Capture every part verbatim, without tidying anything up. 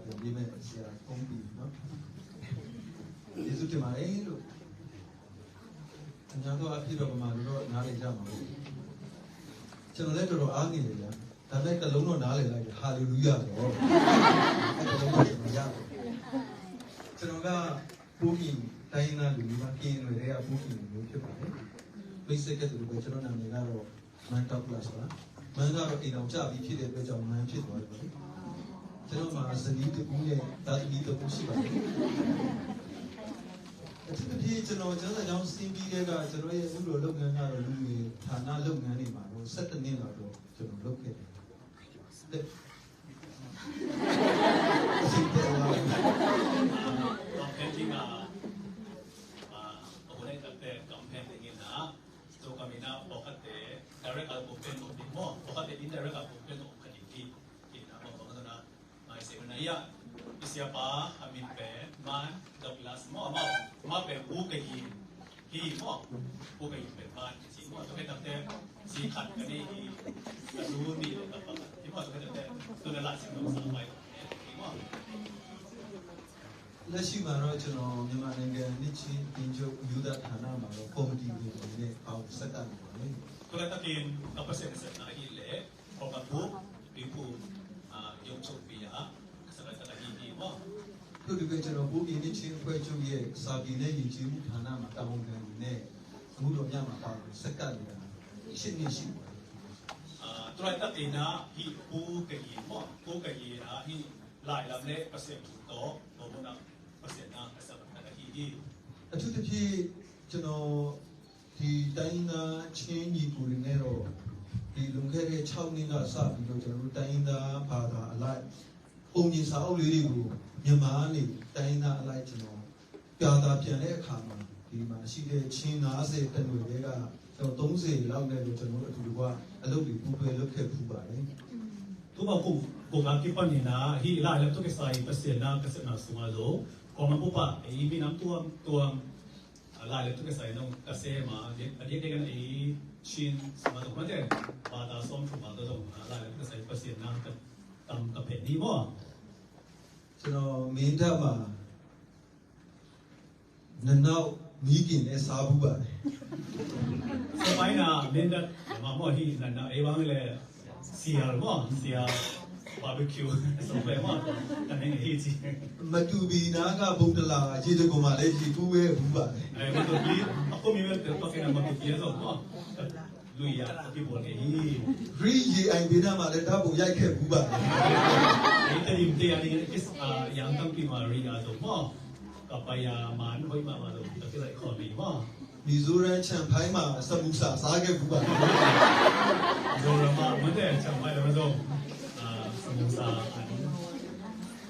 ပြန်ပေးမဲ့ဆရာဖုန်းပြီးနော်။ ကျေးဇူးတင်ပါတယ်လို့။ အများသောအားဖြင့်တော့ဗမာလိုတော့နားလည်ကြမှာပေါ့။ ကျွန်တော်လည်းတော်တော်အားငယ်တယ်ဗျာ။ ဒါပေမဲ့တစ်လုံးတော့နားလည်လိုက်တယ်။ ဟာလေလုယာဆိုတော့အဲ့တစ်လုံးတော့ကျွန်တော်ရတယ်။ ကျွန်တော်ကပိုးကင်တိုင်းရင်းသားလူမျိုးပါ။ ကရင်တွေထဲကပိုးကင်လူမျိုးဖြစ်ပါတယ်။ မိတ်ဆက်ကတူပဲကျွန်တော်နာမည်ကတော့ မန်းတောက်ပလတ်ပါ။ မန်းကတော့အိမ်ထောင်ကျပြီးဖြစ်တဲ့အတွက်ကြောင့်မန်းဖြစ်သွားတယ်ပေါ့လေ။ ကျွန်တော်မှာဇနီးတစ်ဦးနဲ့သားသမီးတစ်ဦးရှိပါတယ်။ အထူးသဖြင့်ကျွန်တော်ကျမ်းစာကျောင်းဆင်းပြီးတဲ့ကကျွန်တော်ရဲ့အမှုတော်လုပ်ငန်းကတော့လူငယ်ဌာနလုပ်ငန်းတွေမှာတော့ဆယ့်တစ်နှစ်လောက်တော့ကျွန်တော်လုပ်ခဲ့တယ်။ အချိန်တက်သွားတယ်။ တော့ဖဲဒီမှာအာအပေါ်နဲ့ကပ်တဲ့ကမ်ဖဲင်းတွေနေတာ Zo ka mina pawlkhatte direct a pawlkhatte maw, pawlkhatte indirect a pawlkhatte maw khat in hi. Hi na maw bang na ngai se na ia. I siapa a min pen Man Douglas maw, ama ama pen U Ka Yin hi maw. U Ka Yin pen Man hi maw. Tua pen tangte si khat ka nei hi. Ka nu ni le ka pa hi maw. Tua pen tangte tu na la si no sa mai hi maw. လက်ရှိမှာတော့ကျွန်တော်မြန်မာနိုင်ငံနှစ်ချင်းအသင်းချုပ်အမျိုးသားဌာနမှာတော့ကော်မတီဝင်အနေနဲ့ပါဝင်ဆက်ကပ်နေပါတယ်။ Kawltak in ka Pasian nasepna ahih leh kawlkap bup Pipu Yong Chung Pi ah ka sak ka sak ahi hi maw. ထို့တူပဲကျွန်တော်ပိုးကင်နှစ်ချင်းအဖွဲ့ချုပ်ရဲ့စာပေနဲ့ယဉ်ကျေးမှုဌာနမှာတာဝန်ခံအနေနဲ့အမှုတော်များမှာပါဝင်ဆက်ကပ်နေတာရှစ်နှစ်ရှိပါတယ်။ Tulaitak in ah hih Pu Ka Yin maw, Pu Ka Yin ah hih lai lam le Pasian thu tawh tawh maw na Pasian na ka sak ka sak ahi hi. အထူးသဖြင့်ကျွန်တော်ဒီတိုင်းရင်းသားချင်းညီကိုတွေနဲ့တော့ဒီလွန်ခဲ့တဲ့ခြောက်နှစ်ကစပြီးတော့ကျွန်တော်တို့တိုင်းရင်းသားဘာသာအလိုက်ပုံမြင်စာအုပ်လေးတွေကိုမြန်မာကနေတိုင်းရင်းသားအလိုက်ကျွန်တော်ပြသပြန်တဲ့အခါမှာဒီမှာရှိတဲ့ချင်းငါးဆယ်တနွယ်တွေကကျွန်တော်သုံးဆယ်လောက်နဲ့တော့ကျွန်တော်တို့အတူတကွအလုပ်တွေပူးတွဲလုပ်ခဲ့ဖူးပါတယ်။ Tuma kum kum a kipanin ah hih lai lam tawh kisai Pasian na ka sepna sungah zong kawlman bup ah ei minam tuamtuam lai lam tawh kisai zong ka sem a, a diakdiak in ei Chin sungah zong mate bata sawm thum a tawh zong lai lam tawh kisai Pasian na ka tam ka phet ni maw.ကျွန်တော်မင်းတပ်မှာနနောက်မီးကင်နဲ့စားဘူးပါတယ်။ စပိုင်းနာမင်းတပ်မှာမော်ဟီနနာအေးဝါလေ ဆရာပေါ့ဆရာ barbecue ဆိုပဲပေါ့တနေ့ဟိတ်ကြီး မတူပီနားကဘုံတလာရေတံခွန်မှာလည်းရေကူးဝဲဘူးပါတယ်။ အဲမတူပီအခုမီးဝဲတော့ကဲမတူပီဆိုတော့လူရအပြိပေါ်နေဟိ Ri Ye Ai ပေးနားမှာလည်းဓာတ်ပုံရိုက်ခဲ့ဘူးပါတယ်။ တရင်တရားနေရန်တံပီမာရီအဆိုပေါ့ကပယမန်ဟိမမလို့တကယ်ခေါ်နေပေါ့ မီဇိုရမ်ချမ်ဖိုင်းမှာစမူစာစားခဲ့ဘူးပါတယ်။ ဇိုရမ်မှာမတဲ့ချမ်ဖိုင်းလည်းမဆုံးအာစမူစာ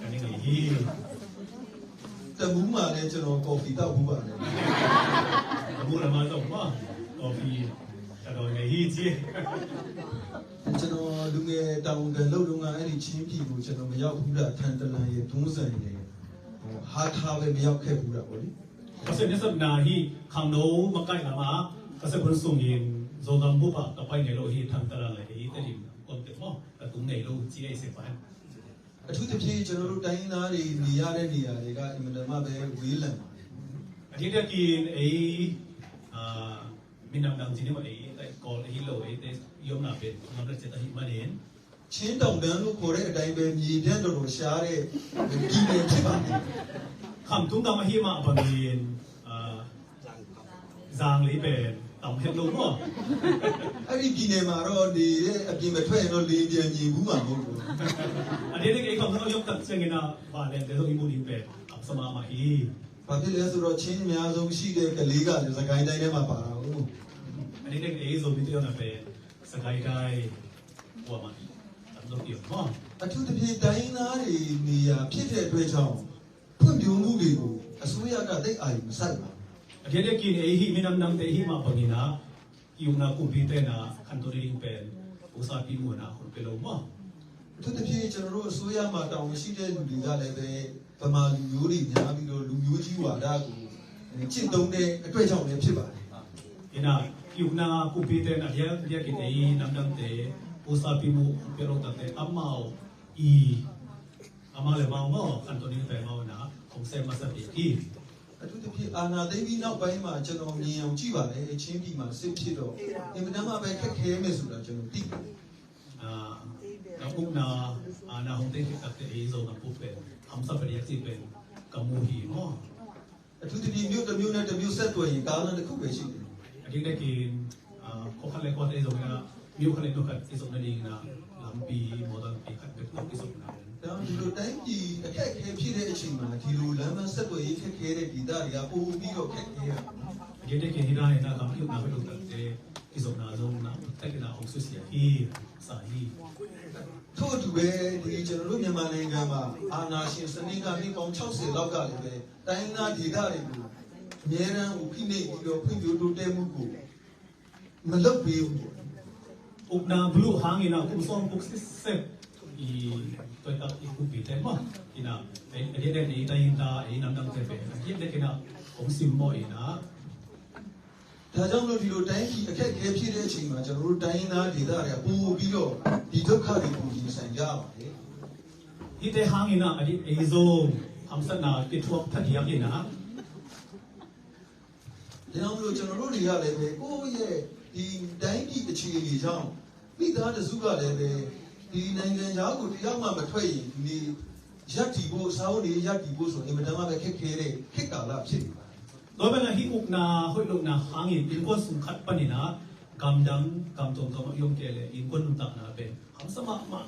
အနည်းကနည်းဟိတမူးမှာလည်းကျွန်တော်ကော်ဖီတောက်ဘူးပါတယ်။ တမူးလည်းမဆုံးပေါ့ကော်ဖီတော်တော်ငယ်ဟိကြီး ကျွန်တော်လူငယ်တာဝန်ခံလုပ်တုန်းကအဲ့ဒီချင်းပြည်ကိုကျွန်တော်မရောက်ဘူးတာထန်တလန်ရဲ့တွန်းဆန်ရဲ့ဟိုဟားထားပဲမရောက်ခဲ့ဘူးတာပေါ့လေ။ Kasi nisat na hi khangno makai lama kasi kun sungin zogam bupa kapai ne lo hi thang tala le hi te lim kon te mo ka tung ne lo chi ai se pa. အထူးသဖြင့်ကျွန်တော်တို့တိုင်းရင်းသားတွေနေရတဲ့နေရာတွေကအင်မတန်မှပဲဝေးလံပါတယ်။ Adiakin ei minam dang cini ma ei tai kol ei lo ei te yom na pen ngam la chet ahi manin. ချင်းတောင်တန်းလို့ခေါ်တဲ့အတိုင်းပဲမြေပြန့်တော်တော်ရှားတဲ့ပြည်နယ်ဖြစ်ပါတယ်။ Kham tung dam ahi ma bangin zang li pen tam het lo mo. အဲ့ဒီပြည်နယ်မှာတော့နေတဲ့အပြင်မထွက်ရင်တော့လေပြန်မြင်ဘူးမှာမဟုတ်ဘူး။ Adiakin ei kham tung ayok tak cengina ba le te so imu li pen am sama ma hi. ဘာဖြစ်လဲဆိုတော့ချင်းအများဆုံးရှိတဲ့ကလေးကလည်းစကိုင်းတိုင်းထဲမှာပါတာကို Adiakin ei zo mi te yom na pen Sakai kai wa ma tam do yom mo. အထူးသဖြင့်တိုင်းရင်းသားတွေနေရာဖြစ်တဲ့အတွက်ကြောင့်ဖွံ့ဖြိုးမှုတွေကိုအစိုးရကသိပ်အာရုံမစိုက်ပါဘူး။ Adiakin ei hi minam nam te hi ma bangina yum na kumpi te na khanto ding pen usa pi mu na hun pe lo mo. အထူးသဖြင့်ကျွန်တော်တို့အစိုးရမှာတာဝန်ရှိတဲ့လူတွေကလည်းပဲဗမာလူမျိုးတွေများပြီးတော့လူမျိုးကြီးဝါဒကိုကျင့်သုံးတဲ့အတွက်ကြောင့်လည်းဖြစ်ပါတယ်။ Ina yukna kumpi te na dia dia kite i namdang te usa pi mu pe lo ta te amau i အမလည်းမောင်းမောင်း ခန့်တော်နေတယ်မောင်းနာ ခုံစဲမဆက်ပြီး အထူးသဖြင့် အာဏာသိမ်းပြီးနောက်ပိုင်းမှာ ကျွန်တော်မြင်အောင်ကြည့်ပါတယ်။ ချင်းပြည်မှာစစ်ဖြစ်တော့ အင်မတန်မှပဲ ခက်ခဲမယ်ဆိုတာ ကျွန်တော်သိပါတယ်။ အာ၊ နောက်ခုနအာနာဟုံးသိမ်းကပ်တဲ့ အေးဆုံးကပုတ်ပဲ ဟမ်စပရိယက်စီပဲ ကမူဟီမောင်း အထူးသဖြင့် မြို့တစ်မြို့နဲ့တစ်မြို့ဆက်သွယ်ရင် ကားလမ်းတစ်ခုပဲရှိတယ်။ အဒီနဲ့ကင်အာ ခခလည်းခခလည်း ဆုံးကမြို့ခလည်းမြို့ခလည်း ဆုံးနေငါ လမ်းပီမော်တော်ပီခလည်း ဆုံးနေ ဒါကြောင့် ဒီလိုတိုင်းပြည်အခက်အခဲဖြစ်တဲ့အချိန်မှာ ဒီလိုလမ်းမဆက်သွယ်ရေးခက်ခဲတဲ့ဒေသတွေက ပိုပြီးတော့ခက်ခဲရတာပေါ့နော်။ အဒီနဲ့ကင်ဟိဒါဟိနာ ကမ္ဘာ့နာပဲလို့တဲ့ ဆုံးနာ ဆုံးနာ တဲ့ကနာ အောင်စစ်စရာ ဟီစာဟီ ထို့အတူပဲ ဒီကျွန်တော်တို့မြန်မာနိုင်ငံမှာ အာဏာရှင်စနစ်က နှစ်ပေါင်းခြောက်ဆယ်လောက်ကလည်းပဲ တိုင်းရင်းသားဒေသတွေကို အမြဲတမ်းကိုဖိနှိပ်ပြီးတော့ ဖွံ့ဖြိုးတိုးတက်မှုကို မလုပ်ပေးဘူးပေါ့။ Ukna bulu hangina kum sawm kuk sisep i toitak i kupi te ma ina, a diakdiak ni i tainta i namdang te pe a diakdiak ina, kum sim maw ina. ဒါကြောင့်မလို့ ဒီလိုတိုင်းပြည်အခက်အခဲဖြစ်တဲ့အချိန်မှာ ကျွန်တော်တို့တိုင်းရင်းသားဒေသတွေက ပိုပြီးတော့ ဒီဒုက္ခတွေကို ရင်ဆိုင်ကြရပါတယ်။ Hite hangina a di ei zo hamsatna kithuak phadiak ina. ဒါကြောင့်မလို့ ကျွန်တော်တို့တွေကလည်းပဲ ကိုယ့်ရဲ့ဒီတိုင်းပြည်အခြေအနေကြောင့် မိသားတစုကလည်းပဲ ဒီနိုင်ငံခြားကို တစ်ယောက်မှမထွက်ရင် ဒီရပ်တည်ဖို့၊ စားဝတ်နေရေးရပ်တည်ဖို့ဆိုရင် အင်မတန်မှပဲ ခက်ခဲတဲ့ခေတ်ကာလဖြစ်နေပါတယ်။ Tua banah hih ukna hoih lohna hangin innkuan sung khat panina gamdang gam tuamtuam a om kei leh innkuan nuntakna pen hamsa mahmah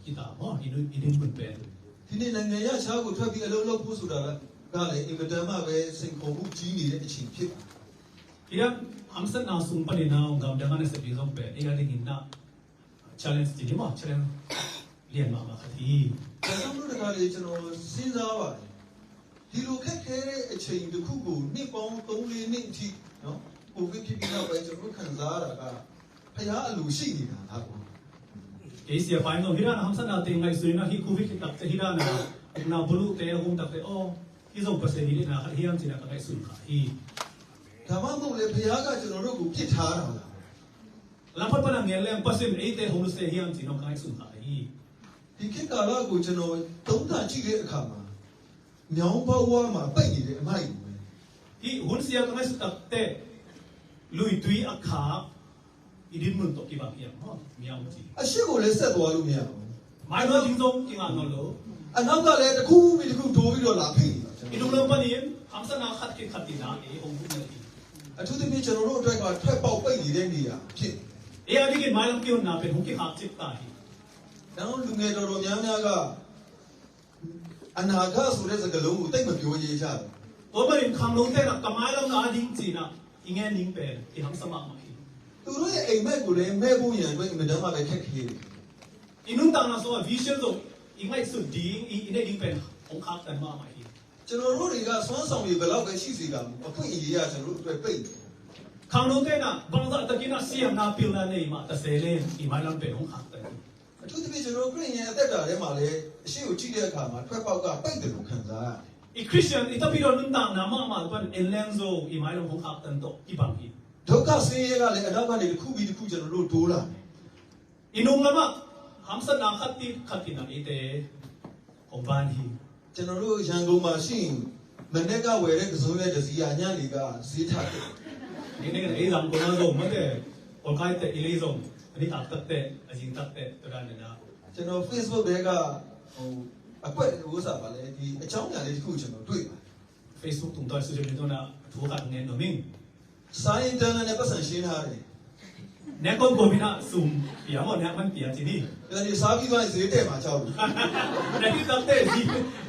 hita maw? I dinmun pen. ဒီနေ့နိုင်ငံရပ်ခြားကိုထွက်ပြီးအလုပ်လုပ်ဖို့ဆိုတာကလည်း အင်မတန်မှပဲ စိန်ခေါ်မှုကြီးနေတဲ့အချိန်ဖြစ်ပါတယ်။ Hih hamsatna sung panin a gamdang a na sepih zong pen ei a dingin na challenge ci ni maw, challenge lian mahmah khat hi. ဒါကြောင့်မလို့ တခါလေ ကျွန်တော်စဉ်းစားပါတယ်။ ဒီလိုခက်ခဲတဲ့အချိန်တစ်ခုကို နှစ်ပေါင်းသုံးလေးနှစ်အထိနော် ကိုဗစ်ဖြစ်ပြီးနောက်ပိုင်း ကျွန်တော်တို့ခံစားရတာက ဘုရားအလိုရှိနေတာလားပေါ့။ Kei sia pai no hih dan a hamsatna teng ngaihsun ina, hih covid khit takte hih dan a ukna bulu te a hum takte aw, hih zong Pasian hih dan a khat hiam cih na ka ngaihsun kha hi. ဒါမှမဟုတ်လည်း ဘုရားက ကျွန်တော်တို့ကို ပစ်ထားတာလား။ Lampat pana ngen leng Pasian eite hong luse hiam cih na ka ngaihsun kha hi. ဒီခေတ်ကာလကို ကျွန်တော်သုံးသပ်ကြည့်တဲ့အခါမှာ မြောင်းဘဝမှာပိတ်နေတဲ့အမိုက်ကိုပဲ Hih hun sia ka ngaihsut takte luitui a khak i dinmun tawh kibang hiam maw? Miang ci. အရှေ့ကိုလည်းဆက်သွားလို့မရဘူး။ Mai no ding zong kingah nawn lo. အနောက်ကလည်းတစ်ခုပြီးတစ်ခုတိုးပြီးတော့လာဖိနေတာ။ I nung lam panin hamsatna khat khit khat ina ei hong buk na hi. အထူးသဖြင့် ကျွန်တော်တို့အတွက်က ထွက်ပေါက်ပိတ်နေတဲ့နေရာဖြစ်တယ်။ Ei a dingin mailam kihonna pen hong kikhak cip ta hi. ဒါကြောင့် လူငယ်တော်တော်များများက အနာဂတ်ဆိုတဲ့စကားလုံးကို သိပ်မပြောရဲကြဘူး။ Tua manin khangnote na ka mailam na a ding cih na i ngen ding pen kihamsa mahmah hi. သူတို့ရဲ့အိပ်မက်ကိုလည်း မှဲဖို့ရန်အတွက် အင်မတန်မှပဲ ခက်ခဲတယ်။ I nuntakna sungah vision zong i ngaihsut ding, i, i nei ding pen hong khaktan mahmah hi. ကျွန်တော်တို့တွေက စွမ်းဆောင်ရည်ဘယ်လောက်ပဲရှိစေကာမူ အခွင့်အရေးက ကျွန်တော်တို့အတွက်ပိတ်နေတယ်။ Khangnote na bangzah takin a siamna pilna nei mah ta se leng i mailam pen hong khaktan hi. အထူးသဖြင့် ကျွန်တော်တို့ခရစ်ယာန်အသက်တာထဲမှာလည်း အရှေ့ကိုကြည့်တဲ့အခါမှာ ထွက်ပေါက်ကပိတ်တယ်လို့ခံစားရတယ်။ I Khristian i tapidaw nuntakna mahmah pan en leng zong i mailam hong khaktan tawh kibang hi. ဒုက္ခဆင်းရဲကလည်း အနောက်ကနေတစ်ခုပြီးတစ်ခု ကျွန်တော်တို့တိုးလာတယ်။ I nung lamah hamsatna khat ti khat ina eite hong ban hi. ကျွန်တော်တို့ရန်ကုန်မှာရှိရင် မနက်ကဝယ်တဲ့ကစွန်းရွက်တစ်စီးက ညနေကဈေးထပ်တယ်။ Ning ning ei zang ko na zong mate, kawlkai te i lei zong, a nitak takte, a zing takte, tua dan nena. ကျွန်တော် Facebook ထဲက ဟို အကွက်ဥစ္စာပါလေ ဒီအကြောင်းအရာလေးတစ်ခုကို ကျွန်တော်တွေ့ပါတယ်။ Facebook tungtawn social media tungtawn ah thu khat ngen nuam ing. စားရင်တန်းလန်းနဲ့ ပတ်စံရှင်းထားတယ်။ Nek kawmkawm in ah sum pia maw, nek man pia ci ni. ဒါနဲ့စားပြီးသွားရင် ဈေးတက်မှာကြောက်လို့။ Nek i takte zi,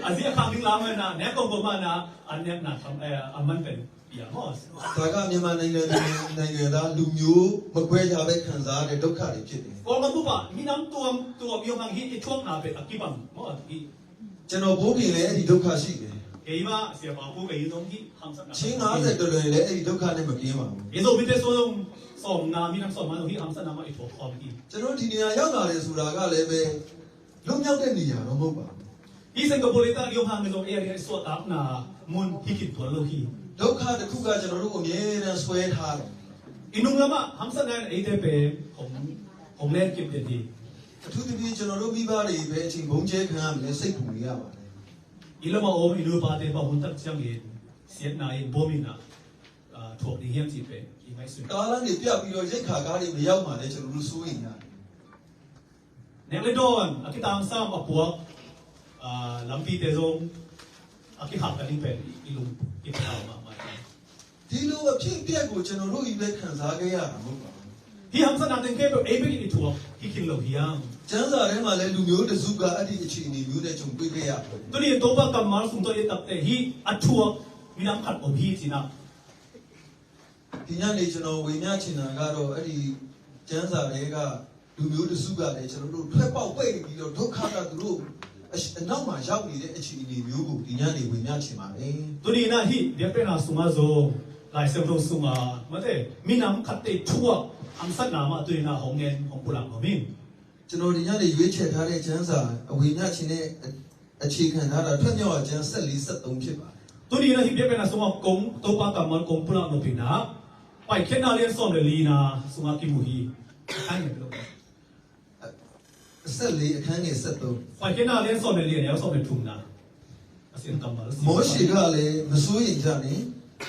a zi a khak ding lam na, nek kawmkawm ah na, a nek na tham, eh, a man pen pia maw. ဒါက မြန်မာနိုင်ငံသူနိုင်ငံသား လူမျိုးမကွဲခြားဘဲ ခံစားရတဲ့ ဒုက္ခတွေဖြစ်တယ်။ Kawlgam bup ah minam tuamtuam i om hang hi, i thuakna pen a kibang maw, hi. ကျွန်တော်ဘိုးဘင်လည်း အဲ့ဒီဒုက္ခရှိတယ်။ Keimah Sia Pau Pu Kei zong hih hamsatna. ချင်းငါးဆယ်တလွင်လည်း အဲ့ဒီဒုက္ခနဲ့မကင်းပါဘူး။ Ei Zomite suang zong sawmnga, minam sawmnga zong hih hamsatna mah i thuak khawm hi. ကျွန်တော်ဒီနေရာရောက်လာတယ်ဆိုတာကလည်းပဲ လွတ်မြောက်တဲ့နေရာတော့မဟုတ်ပါဘူး။ Hih Singapore i tak i om hang zong ei a ding a i suahtakna mun hi khin tuan lo hi. ဒုက္ခတစ်ခုက ကျွန်တော်တို့ကို အမြဲတမ်းဆွဲထားတယ်။ I nung lamah hamsatna in eite pen hong, hong len kip den hi. အထူးသဖြင့် ကျွန်တော်တို့မိဘတွေပဲ အချိန်ဗုံးကျဲခံရမယ် စိတ်ပူနေရပါတယ်။ Ilawm a om i nu i pate bang hun tak ciangin siatna in bawm in ah, ah, thuak ding hiam cih pen i ngaihsun. ကားလမ်းတွေပျက်ပြီးတော့ ရိက္ခာကားတွေမရောက်မှာလည်း ကျွန်တော်တို့စိုးရိမ်ရတယ်။ Nek le dawn a kitangsam a puak, ah, lampite zong a kikhak ka ding pen i lung kipha mahmah hi. ဒီလိုအဖြစ်အပျက်ကို ကျွန်တော်တို့ကြီးပဲခံစားခဲ့ရတာမဟုတ်ပါဘူး။ Hih haksatna teng khempeuh ei bek in i thuak hi khin lo hiam? ကျမ်းစာထဲမှာလည်း လူမျိုးတစ်စုက အဲ့ဒီအခြေအနေမျိုးနဲ့ ကြုံတွေ့ခဲ့ရတယ်။ Tuni in Topa kammal sung tawh i et takteh hih a thuak minam khat om hi ci-in ah. ဒီညနေ ကျွန်တော်ဝေမျှချင်တာကတော့ အဲ့ဒီကျမ်းစာထဲက လူမျိုးတစ်စုကလည်း ကျွန်တော်တို့ ထွက်ပေါက်ပိတ်နေပြီးတော့ ဒုက္ခက သူတို့အရှ- အနောက်မှာရောက်နေတဲ့ အခြေအနေမျိုးကို ဒီညနေ ဝေမျှချင်ပါတယ်။ Tuni in ah hih biakpiakna sungah zong Lai Siangtho sungah mate minam khatte thuak haksatna mah tuni in ah hong ngen, hong pulak nuam ing. ကျွန်တော် ဒီညနေ ရွေးချယ်ထားတဲ့ ကျမ်းစာ အဝေမျှချင်တဲ့ အ- အခြေခံထားတာ ထွက်မြောက်ရာကျမ်း ဆယ့်လေး ဆယ့်သုံး ဖြစ်ပါတယ်။ Tuni in ah hih biakpiakna sungah kong, Topa kammal kong pulak nop in ah Paikhiatna lian sawm le lina sungah kimu hi. ဆယ့်လေး အခန်းငယ် ဆယ့်သုံး။ Paikhiatna lian sawm le li, a neu sawm le thumna. Pasian kammal. မောရှေကလည်း မစိုးရိမ်ကြနှင့်၊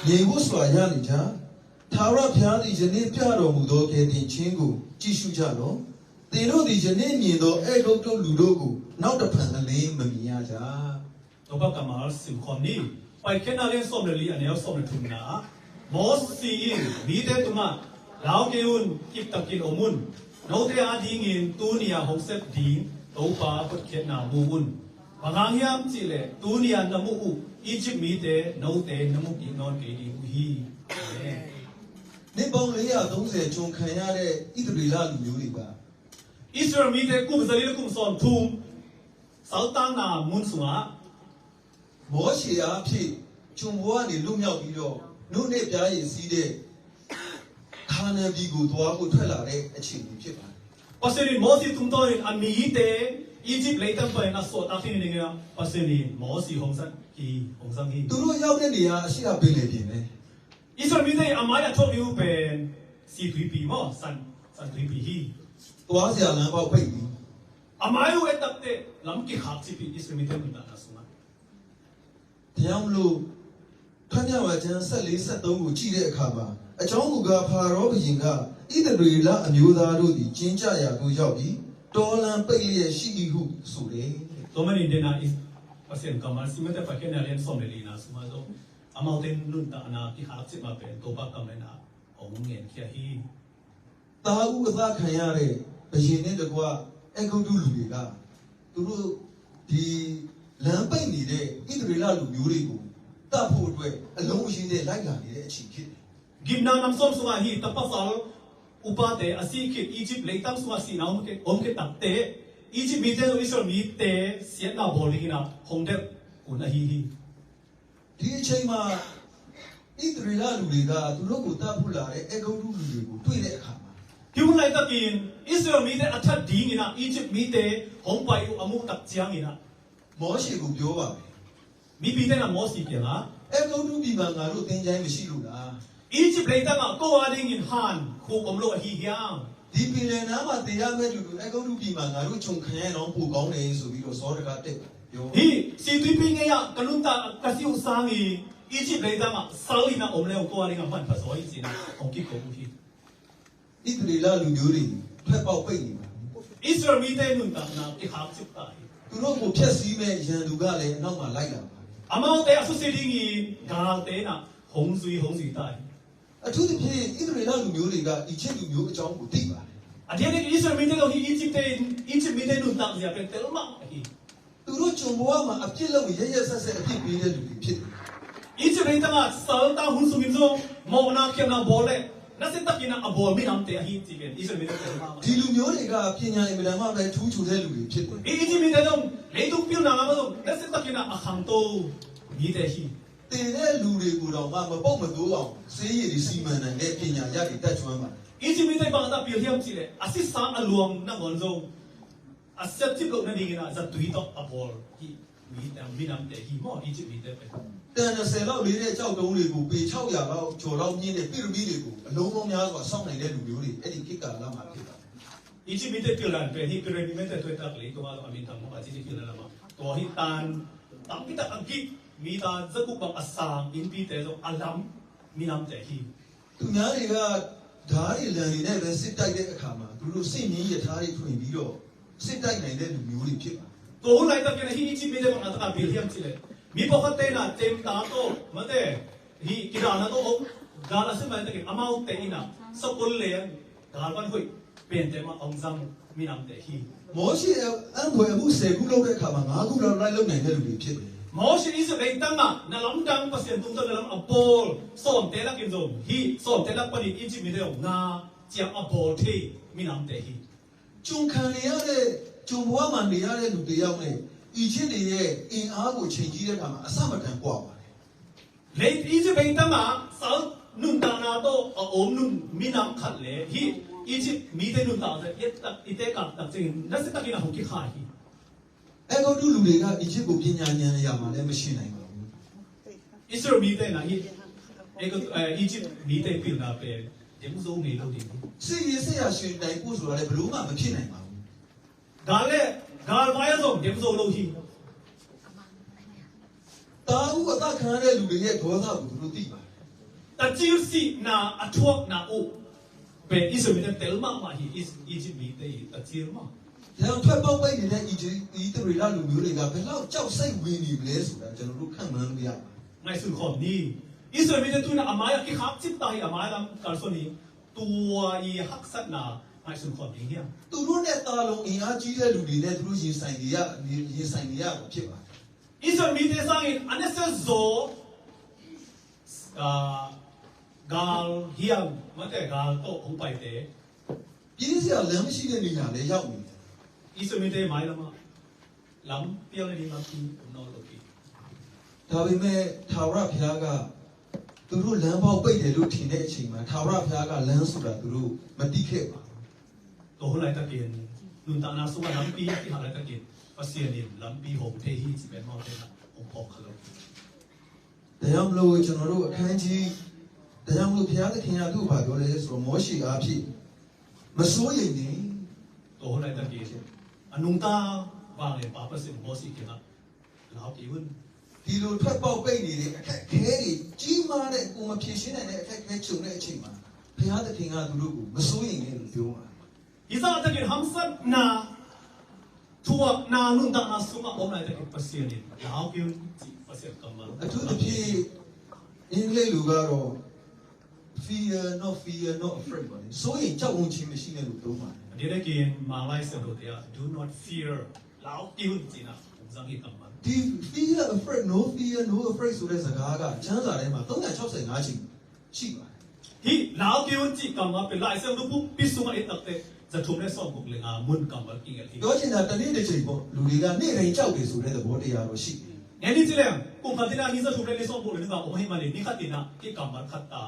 ငြိမ်ဝပ်စွာ ရပ်နေကြ။ ထာဝရဘုရားသည် ယနေ့ပြတော်မူသော ကယ်တင်ခြင်းကို ကြည့်ရှုကြလော့။ သင်တို့သည် ယနေ့မြင်သော အဲဂုတ္တုလူတို့ကို နောက်တဖန် အလျှင်းမမြင်ရကြ။ Topa kammal sim khawm ni. Paikhiatna lian sawm le li, a neu sawm le thumna ah Mawsi in mite tungah, lau kei un, kiptakin om un. Note adingin tuni-a hong sep ding Topa hotkhiatna mu un. Bang hang hiam cih leh tuni-a na muh uh Egypt mite note na mu kik nawn kei ding uh hi. Amen. နှစ်ပေါင်း လေးရာသုံးဆယ် ကျွန်ခံရတဲ့ ဣသရေလလူမျိုးတွေက Israel mite kum za li le kum sawmthum saltanna mun sungah မောရှေအားဖြင့် ကျွန်ဘဝကနေ လွတ်မြောက်ပြီးတော့ နို့နဲ့ပျားရည်စီးတဲ့ ခါနာန်ပြည်ကို သွားဖို့ ထွက်လာတဲ့ အခြေအနေ ဖြစ်ပါတယ်။ Pasian in Mawsi tungtawnin a mite Egypt leitang panin a suahtak hi ni dingin ah Pasian in Mawsi hong zang hi, hong zang hi. သူတို့ရောက်တဲ့နေရာ အရှေ့အပင်လယ်ပြင်ပဲ။ Israel mite a mai-ah thuak ding uh pen Situipi maw, San, Santuipi hi. သွားစရာလမ်းပေါက်ပိတ်ပြီ။ A mai uh et takteh lam kikhak cih pen Israel mite nuntakna sungah. ဒါကြောင့်မလို့ ထွက်မြောက်ရာကျမ်း ဆယ့်လေး ဆယ့်သုံး ကို ကြည့်တဲ့အခါမှာ အကြောင်းမူကား ဖာရောဘုရင်က ဣသရေလအမျိုးသားတို့သည် ကျဉ်းကျပ်ရာသို့ရောက်ပြီး တောလမ်းပိတ်လျက်ရှိ၏ဟု ဆိုတယ်။ Tua manin denah Pasian kammal sim mate Paikhiatna lian sawm le lina sungah zong amaute nuntakna kikhak cih mah pen Topa kammal in ah hong ngenkhia hi. သားဦးအသတ်ခံရတဲ့ ဘုရင်နဲ့တကွ အဲဂုတ္တုလူတွေက သူတို့ ဒီလမ်းပိတ်နေတဲ့ ဣသရေလလူမျိုးတွေကို သတ်ဖို့အတွက် အလုံးအရင်းနဲ့ လိုက်လာနေတဲ့ အချိန်ဖြစ်တယ်။ Gimna nam sawm sungah hih tapa pasal upate a sih khit Egypt leitang sungah sihna hong khit, hong khit takteh Egypt mite zong Israel mite siatna bawl dingin ah hong delh hun ahi hi. ဒီအချိန်မှာ ဣသရေလလူတွေက သူတို့ကို သတ်ဖို့လာတဲ့ အဲဂုတ္တုလူတွေကို တွေ့တဲ့အခါမှာ Hih hun laitakin Israel mite a that dingin ah Egypt mite hong pai uh a muh tak ciangin ah မောရှေကို ပြောပါတယ်။ Mipite in ah Mawsi kiangah, အဲဂုတ္တုပြည်မှာ ငါတို့ သင်္ချိုင်းမရှိလို့လား။ Egypt leitangah ko adingin han khuk om lo ahi hiam? ဒီပင်လယ်နားမှာ သေရမယ့်သူတွေ အဲဂုတ္တုပြည်မှာ ငါတို့ ကျွန်ခံရရင်တော့ ပိုကောင်းတယ်ဆိုပြီးတော့ စောဒကတက်ပြော။ Hih Situipi ngei-ah ka nuntak ka si uh sangin Egypt leitangah sal in ah om le hong ko adingah manpha zaw hi ci-in ah hong kiko uh hi. ဣသရေလလူမျိုးတွေ ထွက်ပေါက်ပိတ်နေပါပြီ။ Israel mite nuntakna kikhak cip ta hi. သူတို့ကို ဖျက်ဆီးမယ့် ရန်သူကလည်း အနောက်မှာ လိုက်လာပါပြီ။ Amaute a susia dingin galte in ah hong zui, hong zui ta hi. အထူးသဖြင့် ဣသရေလလူမျိုးတွေက အီဂျစ်လူမျိုးအကြောင်းကို သိပါတယ်။ A diakdiak in Israel mite zong hih Egypt-te, Egypt mite nuntak zia pen tel mahmah hi. သူတို့ ကျွန်ဘဝမှာ အပြစ်လုပ်ရင် ရက်ရက်စက်စက် အပြစ်ပေးတဲ့လူတွေ ဖြစ်တယ်။ Egypt leitangah saltang hun sungin zong mawhna khialhna bawl leh nasia takin ah a bawl minamte ahi cih pen Israel mite tel mahmah. ဒီလူမျိုးတွေက ပညာအင်မတန်မှပဲ ထူးချွန်တဲ့လူတွေ ဖြစ်တယ်။ Hih Egypt mite zong leitung pilna lamah zong nasia takin ah a khangto mite hi. သေတဲ့လူတွေကိုတောင်မှ မပုပ်မသိုးအောင် ဆေးရည်တွေ စီမံနိုင်တဲ့ ပညာရပ်တွေ တတ်ကျွမ်းပါတယ်။ Egypt mite bang a pil hiam cih leh a sisa a luang nangawn zong a siatcip loh nadingin ah zatui tawh a bawl hih mi, minamte hi maw, Egypt mite pen. တန်နှစ်ဆယ်လောက်လေးတဲ့ ကျောက်တုံးတွေကို ပေခြောက်ရာလောက်ကျော်လောက်မြင့်တဲ့ ပီရမီဒ်တွေကို အလုံးပေါင်းများစွာ ဆောက်နိုင်တဲ့လူမျိုးတွေ အဲ့ဒီခေတ်ကာလမှာ ဖြစ်ပါတယ်။ Egypt mite pilna pen hih pyramid mite tuaitak lei tungah zong a minthang mawk a, ci ci pilna lamah tua hih tan tampi tak a gik, mita za guk bang a sang innpite zong a lam minamte hi. သူများတွေက ဓားတွေလံတွေနဲ့ပဲ စစ်တိုက်တဲ့အခါမှာ သူတို့ စစ်မင်းရထားတွေထွင်ပြီးတော့ စစ်တိုက်နိုင်တဲ့လူမျိုးတွေဖြစ်ပါတယ်။ Tua hun laitakin ahi Egypt mite bang a taka bil hiam cih leh, mi pawlkhatte in a temta tawh, mate, hih kidalna tawh hong gal a sim laitakin amaute in a sakol leng, gal van hoih pente mah a hong zang minamte hi. မောရှေအံဖွယ်အမှုဆယ်ခုလုပ်တဲ့အခါမှာ ငါးခုလောက်လိုက်လုပ်နိုင်တဲ့လူတွေဖြစ်တယ်။ Moses Israel leitang ah na lamdang, Pasian tungtawn na lam a bawl sawmte lakin zong hih sawmte lak panin Egypt mite zong nga ciang a bawl thei minamte hi. ကျွန်ခံနေရတဲ့ကျွန်ဘဝမှာနေရတဲ့လူတစ်ယောက်နဲ့ အီဂျစ်တွေရဲ့အင်အားကိုချိန်ကြည့်တဲ့အခါမှာ အဆမတန်ကွာပါတယ်။ Lei Egypt leitang ah sal nuntakna tawh a om nun minam khat le hih Egypt mite nuntakna i tekak tak ciangin nasia takin a hong kikhai hi. အဲဂုတ္တုလူတွေက အီဂျစ်ကို ပညာဉာဏ်အရာမှာလည်း မယှဉ်နိုင်ပါဘူး။ Israel mite in a hih Egypt mite pilna pen demzo ngei lo ding hi. စစ်ရေးစစ်ရာယှဉ်နိုင်ဖို့ဆိုတာလည်း ဘယ်လိုမှ မဖြစ်နိုင်ပါဘူး။ Gal le galvai ah zong demzo lo hi. သားဦးအသတ်ခံရတဲ့လူတွေရဲ့ဒေါသကို သူတို့သိပါတယ်။ Tacil sihna a thuakna uh pen Israel mite tel mahmah hi. Egypt mite hi tacil mah. ဒါကြောင့် ထွက်ပေါက်ပိတ်နေတဲ့ အီဂျစ်၊ အီသရေလလူမျိုးတွေက ဘယ်လောက် ကြောက်စိတ်ဝင်နေမလဲဆိုတာ ကျွန်တော်တို့ ခန့်မှန်းလို့ရတယ်။ Ngaihsun khawm ni. Israel mite tu in a mai ah kikhak cip ta hi, a mai lam kalsuan hi. Tua i haksatna ngaihsun khawm ding hiam? သူတို့နဲ့ သာလွန်အင်အားကြီးတဲ့လူတွေနဲ့ သူတို့ ရင်ဆိုင်နေရ၊ ရင်ဆိုင်နေရတာ ဖြစ်ပါတယ်။ Israel mite sangin a nasia zaw, ah, gal hiam, mate, gal tawh hong paite. ပြေးစရာလမ်းမရှိတဲ့နေရာလည်း ရောက်နေတယ်။ Israel mite mai lamah lam pial nading lampi om nawn lo hi. ဒါပေမဲ့ ထာဝရဘုရားက သူတို့ လမ်းဖောက်ပိတ်တယ်လို့ ထင်တဲ့အချိန်မှာ ထာဝရဘုရားက လမ်းဆိုတာ သူတို့ မသိခဲ့ပါဘူး။ Tua hun laitakin nuntakna sungah lampi a kihal laitakin Pasian in lampi hong thei hi ci pen amaute in a hong phawk kha lo hi. ဒါကြောင့်မလို့ ကျွန်တော်တို့ အခန်းကြီး၊ ဒါကြောင့်မလို့ ဘုရားသခင်က သူ့ကို ဘာပြောလဲဆိုတော့ မောရှေအားဖြင့် မစိုးရိမ်နဲ့။ Tua hun laitakin a nungta vanglianpa Pasian in Moses kiangah, lau kei un. ဒီလို ထွက်ပေါက်ပိတ်နေတဲ့ အခက်အခဲတွေ၊ ကြီးမားတဲ့ ကိုယ်မဖြေရှင်းနိုင်တဲ့ အခက်အခဲ ကြုံတဲ့အချိန်မှာ ဘုရားသခင်က သူတို့ကို မစိုးရိမ်နဲ့လို့ ပြောပါတယ်။ Hih zah takin hamsatna, thuakna, nuntakna sungah om laitakin Pasian in, lau kei un, ci Pasian kammal. အထူးသဖြင့် အင်္ဂလိပ်လိုကတော့ fear not, fear not, afraid ပေါ့လေ။ စိုးရိမ်ကြောက်ရွံ့ခြင်းမရှိနဲ့လို့ သုံးပါတယ်။ A diakdiakin Mang Lai Siangtho te ah, do not fear, lau kei un, ci-in a hong zang hi kammal. ဒီ fear, afraid, no fear, no afraid ဆိုတဲ့ စကားက ကျမ်းစာထဲမှာ သုံးရာခြောက်ဆယ့်ငါးကြိမ် ရှိပါတယ်။ Hih lau kei un cih kammal pen Lai Siangtho buppi sungah i et takteh za thum le sawmguk le nga mun kammal kigelh hi. ပြောချင်တာ တစ်နေ့တစ်ကြိမ်ပေါ့။ လူတွေက နေ့တိုင်းကြောက်တယ်ဆိုတဲ့ သဘောတရားတော့ ရှိတယ်။ Ngeini ci leng kum khat in a ni za thum le ni sawmguk le ni nga om ahih manin ni khat in a hih kammal khat ta.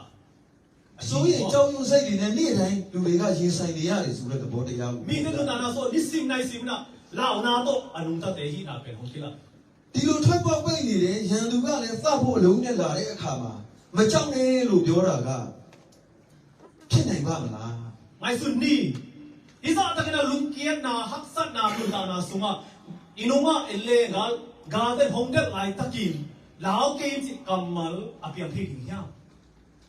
စိုးရိမ်ကြောက်ရွံ့စိတ်တွေနဲ့ နေ့တိုင်း လူတွေက ရင်ဆိုင်နေရတယ်ဆိုတဲ့ သဘောတရားကို Mite nuntakna sungah nisim naisim in a launa tawh a nungtate hihna pen hong kilang. ဒီလို ထွက်ပေါက်ပိတ်နေတယ်၊ ရန်သူကလည်း သတ်ဖို့ အလုံးနဲ့ လာတဲ့အခါမှာ မကြောက်နဲ့လို့ ပြောတာက ဖြစ်နိုင်ပါ့မလား။ Ngaihsun ni. Hih zah takin a lungkiatna, haksatna, nuntakna sungah i nungah en le gal, galte in hong delh laitakin lau kei in cih kammal a piang thei ding hiam?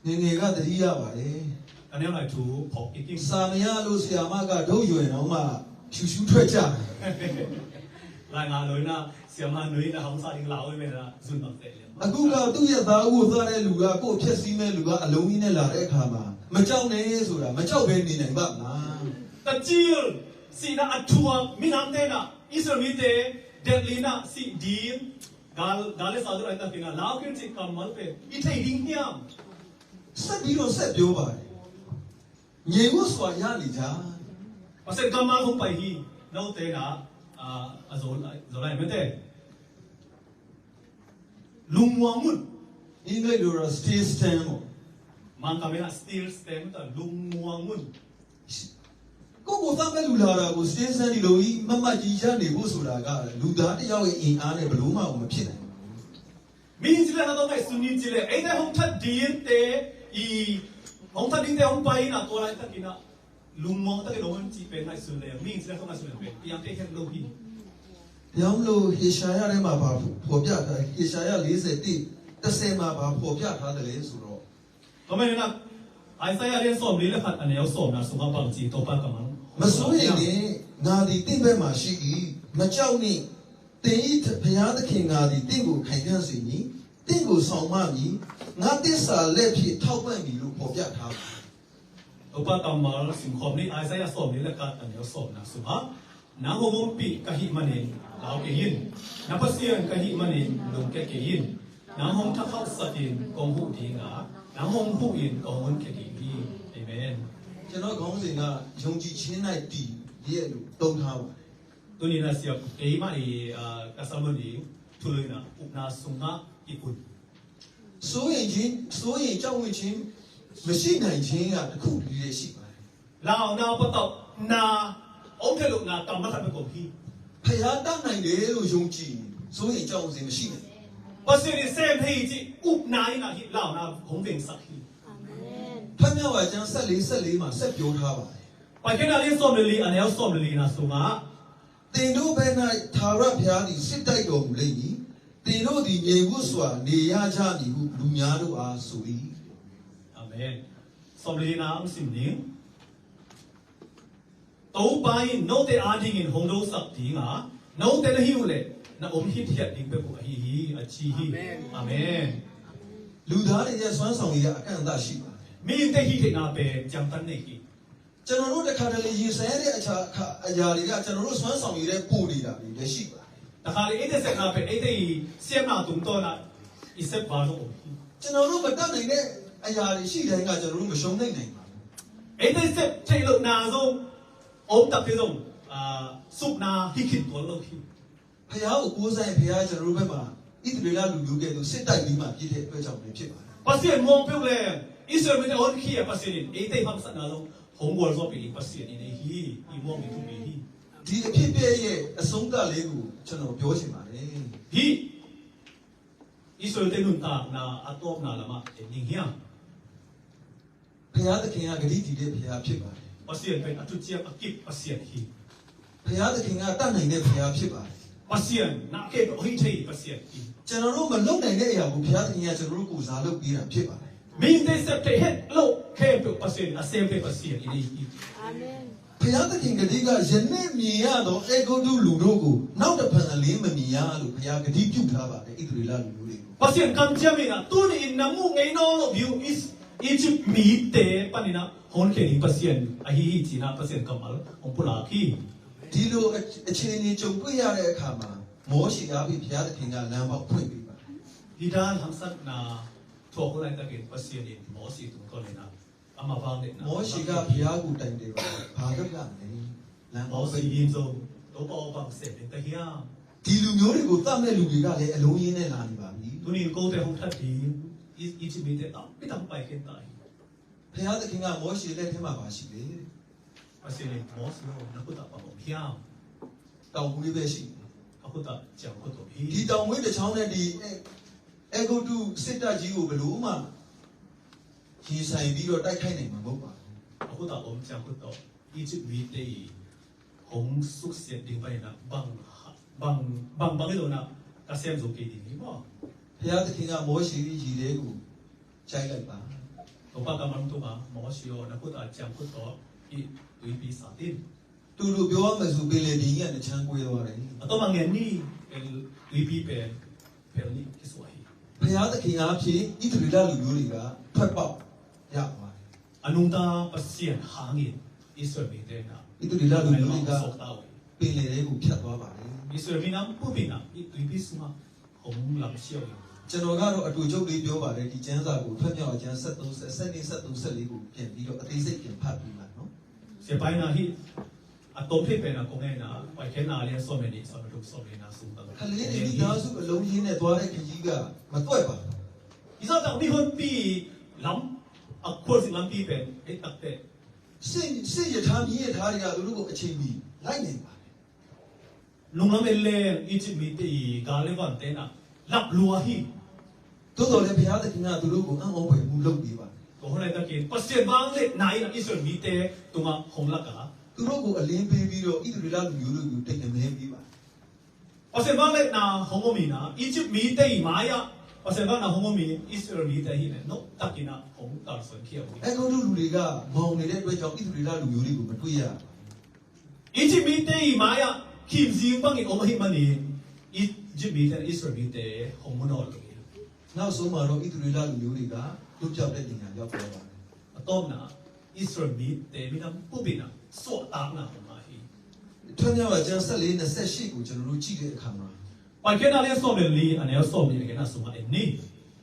ငယ်ငယ်က သတိရပါတယ်။ Ka neu nai thu phawk kik ing. စာမရလို့ ဆရာမက ဒုတ်ယွဲ့တောင်မှ ဖြူဖြူထွက်ကြတယ်။ Lai ngah lo in a, siama nu in a hong sa ding lau in a, zun bang teh liang. အခုက သူ့ရဲ့သားဦးကို သတ်တဲ့လူက ကိုယ့်ကို ဖျက်ဆီးမယ့်လူက အလုံးကြီးနဲ့ လာတဲ့အခါမှာ မကြောက်နဲ့ဆိုတာ မကြောက်ဘဲ နေနိုင်ပါ့မလား။ Tacil sihna a thuak minamte in a, Israel mite delh in a, sih ding, gal, gal le sa zo laitakin a lau kei un cih kammal pen i thei ding hiam? ဆက်ပြီးတော့ ဆက်ပြောပါတယ်။ ငြိမ်ဝပ်စွာ ရပ်နေကြ။ Pasian kammal hong pai hi. Note in a, a, a Zolai, Zolai mite, lungmuang un. အင်္ဂလိပ်လိုတော့ stay stand ပေါ့။ Mangkam in a still stand, ta lungmuang un. ကိုယ့်ကိုယ်သတ်မဲ့လူလာတာကို stay stand ဒီလိုကြီး မတ်မတ်ကြီး ရပ်နေဖို့ဆိုတာက လူသားတစ်ယောက်ရဲ့ အင်အားနဲ့ ဘယ်လိုမှ မဖြစ်နိုင်ပါဘူး။ Mihing ci leh na tawh ngaihsun ni ci leh, eite hong that dingte, i, hong that dingte hong pai in a, tua laitakin a, လူမောင်တကယ်တော့ ကြည့်ပဲ ငါ့ဆိုလဲ မင်းစကား ငါ့ဆိုလဲ ပြန်ပေးခဲ့လို့ ဟိ ဘယ်လို ဟေရှာယထဲမှာ ဘာဖော်ပြထားလဲ။ ဟေရှာယ လေးဆယ့်တစ်၊ တစ်ဆယ်မှာ ဘာဖော်ပြထားသလဲဆိုတော့ Kamay na, Isaiah လေးဆယ့်လေး အနည်းဆုံး နား ဆုံးမပါကြည့်တော့ ပါကမန်။ မစိုးရိမ်နှင့်၊ ငါသည်သင့်ဘက်မှာရှိ၏။ မကြောက်နှင့်၊ သင်၏ဘုရားသခင် ငါသည်သင့်ကို ခိုင်ခံ့စေမည်။ သင့်ကို စောင့်မမည်။ ငါသစ္စာလက်ဖြင့် ထောက်ပံ့မည်လို့ ဖော်ပြထားပါ။ Topa kammal simkhawm ni, Isaiah sawmli le khat, a neu sawmna sungah, nang hong ompih ka hih manin lau kei in, na Pasian ka hih manin lungkia kei in, nang hong thakhauhsak in kong huh ding a, nang hong huh in kong honkhia ding hi. Amen. ကျွန်တော်ခေါင်းစဉ်က ယုံကြည်ခြင်း၌တည်ရဲ့လို့ သုံးထားပါတယ်။ Tuni-in a siap keimah i, ah, ka sermon i thulu-in a, upna sungah i un. စိုးရိမ်ခြင်း၊ စိုးရိမ်ကြောက်ရွံ့ခြင်းမရှိနိုင်ခြင်းက တစ်ခုတည်းရှိပါတယ်။ Launa patau na, om thei lo na, kam ma khat pe ko hi. ဘုရားတတ်နိုင်တယ်လို့ ယုံကြည်ရင် စိုးရိမ်ကြောက်ရွံ့ခြင်းမရှိနိုင်ဘူး။ Pasian in sem thei ci, upna in a hi, launa hong vengsak hi. Amen. ဖတ်မြောက်ပါ ကျမ်း ဆယ့်လေး၊ ဆယ့်လေးမှာ ဆက်ပြောထားပါတယ်။ Paikhiatna lian sawm le li, a neu sawm le li na sungah, သင်တို့ဘက်၌ ထာဝရဘုရားသည် စစ်တိုက်တော်မူလိမ့်မည်။ သင်တို့သည် ငြိမ်ဝပ်စွာ နေရကြမည်ဟု လူများတို့အား ဆို၏။ Amen. Sawm le li na ang sim ning. Topa in note adingin hong dosak ding a, note na hih uh leh na om hithiat ding bek uh ahi hi, a ci hi. Amen. Amen. လူသားတွေရဲ့ စွမ်းဆောင်ရည်က အကန့်အသတ်ရှိပါတယ်။ Mihingte hih theihna pen ciangtan nei hi. ကျွန်တော်တို့ တစ်ခါတလေ ရင်ဆိုင်ရတဲ့ အရာ၊ အခါ၊ အရာတွေက ကျွန်တော်တို့ စွမ်းဆောင်ရည်ထက် ပိုနေတာတွေလည်း ရှိပါတယ်။ Takha le, eite sepna pen, eite i siamna tungtawn a i sep val zong om hi. ကျွန်တော်တို့ မတတ်နိုင်တဲ့ အရာတွေ ရှိတိုင်းက ကျွန်တော်တို့ မရှုံးနိမ့်နိုင်ပါဘူး။ Eite sep thei lohna zong om takte zong, ah, supna hi khin tuan lo hi. ဘုရားကို ကိုးစားရင် ဘုရား ကျွန်တော်တို့ဘက်မှာ ဣသရေလလူမျိုးကဲ့သို့ စစ်တိုက်ပြီးမှ ဖြစ်တဲ့အတွက်ကြောင့်လည်း ဖြစ်ပါတယ်။ Pasian muang peuh leng, Israel mite a honkhia Pasian in eite i haksatna zong hong gualzawhpih ding Pasian i nei hi, i muang i thupi hi. ဒီအဖြစ်အပျက်ရဲ့ အဆုံးသတ်လေးကို ကျွန်တော် ပြောချင်ပါတယ်။ Hih Israel-te nuntakna a tawpna lamah en ning hiam? ဘုရားသခင်က ကတိတည်တဲ့ ဘုရားဖြစ်ပါတယ်။ Pasian pen a thuciam a kip Pasian hi. ဘုရားသခင်က တတ်နိုင်တဲ့ ဘုရားဖြစ်ပါတယ်။ Pasian na khempeuh hoih thei Pasian hi. ကျွန်တော်တို့ မလုပ်နိုင်တဲ့ အရာကို ဘုရားသခင်က ကျွန်တော်တို့ကိုယ်စား လုပ်ပေးတာ ဖြစ်ပါတယ်။ Mihingte sep thei het loh khempeuh Pasian in a sem thei Pasian i nei hi. Amen. ဘုရားသခင်ကတိက ယနေ့မြင်ရသော အဲဂုတ္တုလူတို့ကို နောက်တဖန် အလင်းမမြင်ရလို့ ဘုရားကတိပြုထားပါတယ်။ ဣသရေလလူမျိုးတွေကို Pasian kamciam in a, tuni-in na muh ngei nawn loh ding uh Is-, Egypt mite panin a honkhia ding Pasian ahi hi, ci-in a Pasian kammal hong pulak hi. ဒီလို အ-၊ အခြေအနေ ကြုံတွေ့ရတဲ့အခါမှာ မောရှေအားဖြင့် ဘုရားသခင်က လမ်းပေါက်ဖွင့်ပေးပါတယ်။ Hih dan haksatna thuak uh laitakin Pasian in Moses tungtawn in a, ama vang le na, မောရှေက ဘုရားကို တိုင်တယ်ပါတယ်။ ဘာလုပ်ရမလဲ။ လမ်းပေါက်ဖွင့်ပေး။ Moses in zong, Topa aw, bang sem ding ta hiam? ဒီလူမျိုးတွေကို သတ်မဲ့လူတွေကလည်း အလုံးအရင်းနဲ့ လာနေပါပြီ။ Tuni-in kote hong that ding I-, Egypt mite tampi tak pai khin ta hi. ဘုရားသခင်က မောရှေလက်ထဲမှာ ဘာရှိလဲ။ Pasian in, Moses aw, na khut ah bang om hiam? တောင်ဝေးပဲရှိတယ်။ A khut ah ciangkhut om hi. ဒီတောင်ဝေးတစ်ချောင်းနဲ့ ဒီအဲ-၊ အဲဂုတ္တုစစ်တပ်ကြီးကို ဘယ်လိုမှ ရင်ဆိုင်ပြီးတော့ တိုက်ခိုက်နိုင်မှာ မဟုတ်ပါဘူး။ A khut ah om ciangkhut tawh Egypt mite i hong suksiat ding panin a bang ha-, bang, bang, bang hi lo in a ka sem zo kei ding hi maw. ဘုရားသခင်က မောရှေ ရေထဲကို ရိုက်လိုက်ပါ။ Topa kammal tungah, Moses aw, na khut ah ciangkhut tawh hih tuipi sat in. တူတူပြောရမယ်ဆို ပင်လယ်ပြင်ကြီးက နှစ်ခြမ်းကွဲသွားတယ်။ A tawm a ngen ni, eh, tuipi pen phel nih kisuah hi. ဘုရားသခင်အားဖြင့် ဣသရေလလူမျိုးတွေက ထွက်ပေါက်ရသွားတယ်။ A nungta Pasian hangin Israel mite in a, ဣသရေလလူမျိုးတွေက peng suak ta uh hi. ပင်လယ်ထဲကို ဖြတ်သွားပါတယ်။ Israel mi nam pumpi in a, hih tuipi sungah hong lamsiau hi. ကျွန်တော်ကတော့ အတိုချုပ်လေး ပြောပါတယ်။ ဒီကျမ်းစာကို ဖတ်မြောက်အကျမ်း ဆယ့်သုံး၊ ဆယ့်နှစ်၊ ဆယ့်သုံး၊ ဆယ့်လေးကို ပြန်ပြီးတော့ အသေးစိတ် ပြန်ဖတ်ပေးပါနော်။ Sia pai na hih, a tom thei pen a kong ngen a, Paikhiatna lian sawm le nih, sawm le thum, sawm le li na sung tang. ကလေးတွေ မိသားစုအလုံးအရင်းနဲ့ သွားတဲ့ခရီးက မသွက်ပါဘူး။ Hi zongtak mihonpi lam, a khualzin lampi pen, hei tak teh. စစ်၊ စစ်ရထား၊ မီးရထားတွေက သူတို့ကို အချိန်မီ လိုက်နိုင်ပါတယ်။ Nunglam en leng Egypt mite i gal le vante in a lap lua hi. သို့သော်လည်း ဘုရားသခင်က သူတို့ကို အံ့ဩဖွယ်မှု လုပ်ပေးပါတယ်။ ကိုယ်ဟောလိုက်တဲ့ကင် ပစင်မန်းလက်နိုင် အစ္စရေးမီးတဲတုန်းက ဟောင်းလက်က သူတို့ကို အလင်းပေးပြီးတော့ ဣသရေလလူမျိုးတို့ကို တည်ငြိမ်ပေးပါ။ ပစင်မန်းလက်နာ ဟောင်းမီးနာ အီဂျစ်မီးတဲ မီးယါ ပစင်မန်းနာ ဟောင်းမီး အစ္စရေးမီးတဲဟိနဲ့ နော် တကင်နာ ဟောင်းတာဆွန် ခီယဝီ အဲဂုတ္တုလူတွေက မောင်နေတဲ့အတွက်ကြောင့် ဣသရေလလူမျိုးတွေကို မတွေ့ရဘူး။ Egypt mite i maya khimzing bangin om ahih manin Egypt mite in Israel mite hong mu nawn lo hi. နောက်ဆုံးမှာတော့ ဣသရေလလူမျိုးတွေက လွတ်မြောက်တဲ့နေရာ ရောက်သွားပါတယ်။ A tawpna Israel mite minam pupina suahtakna hong ngah hi. ထွတ်မြောက်ရာကျမ်း ဆယ့်လေး နှစ်ဆယ့်ရှစ်ကို ကျွန်တော်တို့ ကြည့်တဲ့အခါမှာ Paikhiatna lian sawm le li, a neu sawm le li na sungah en ni.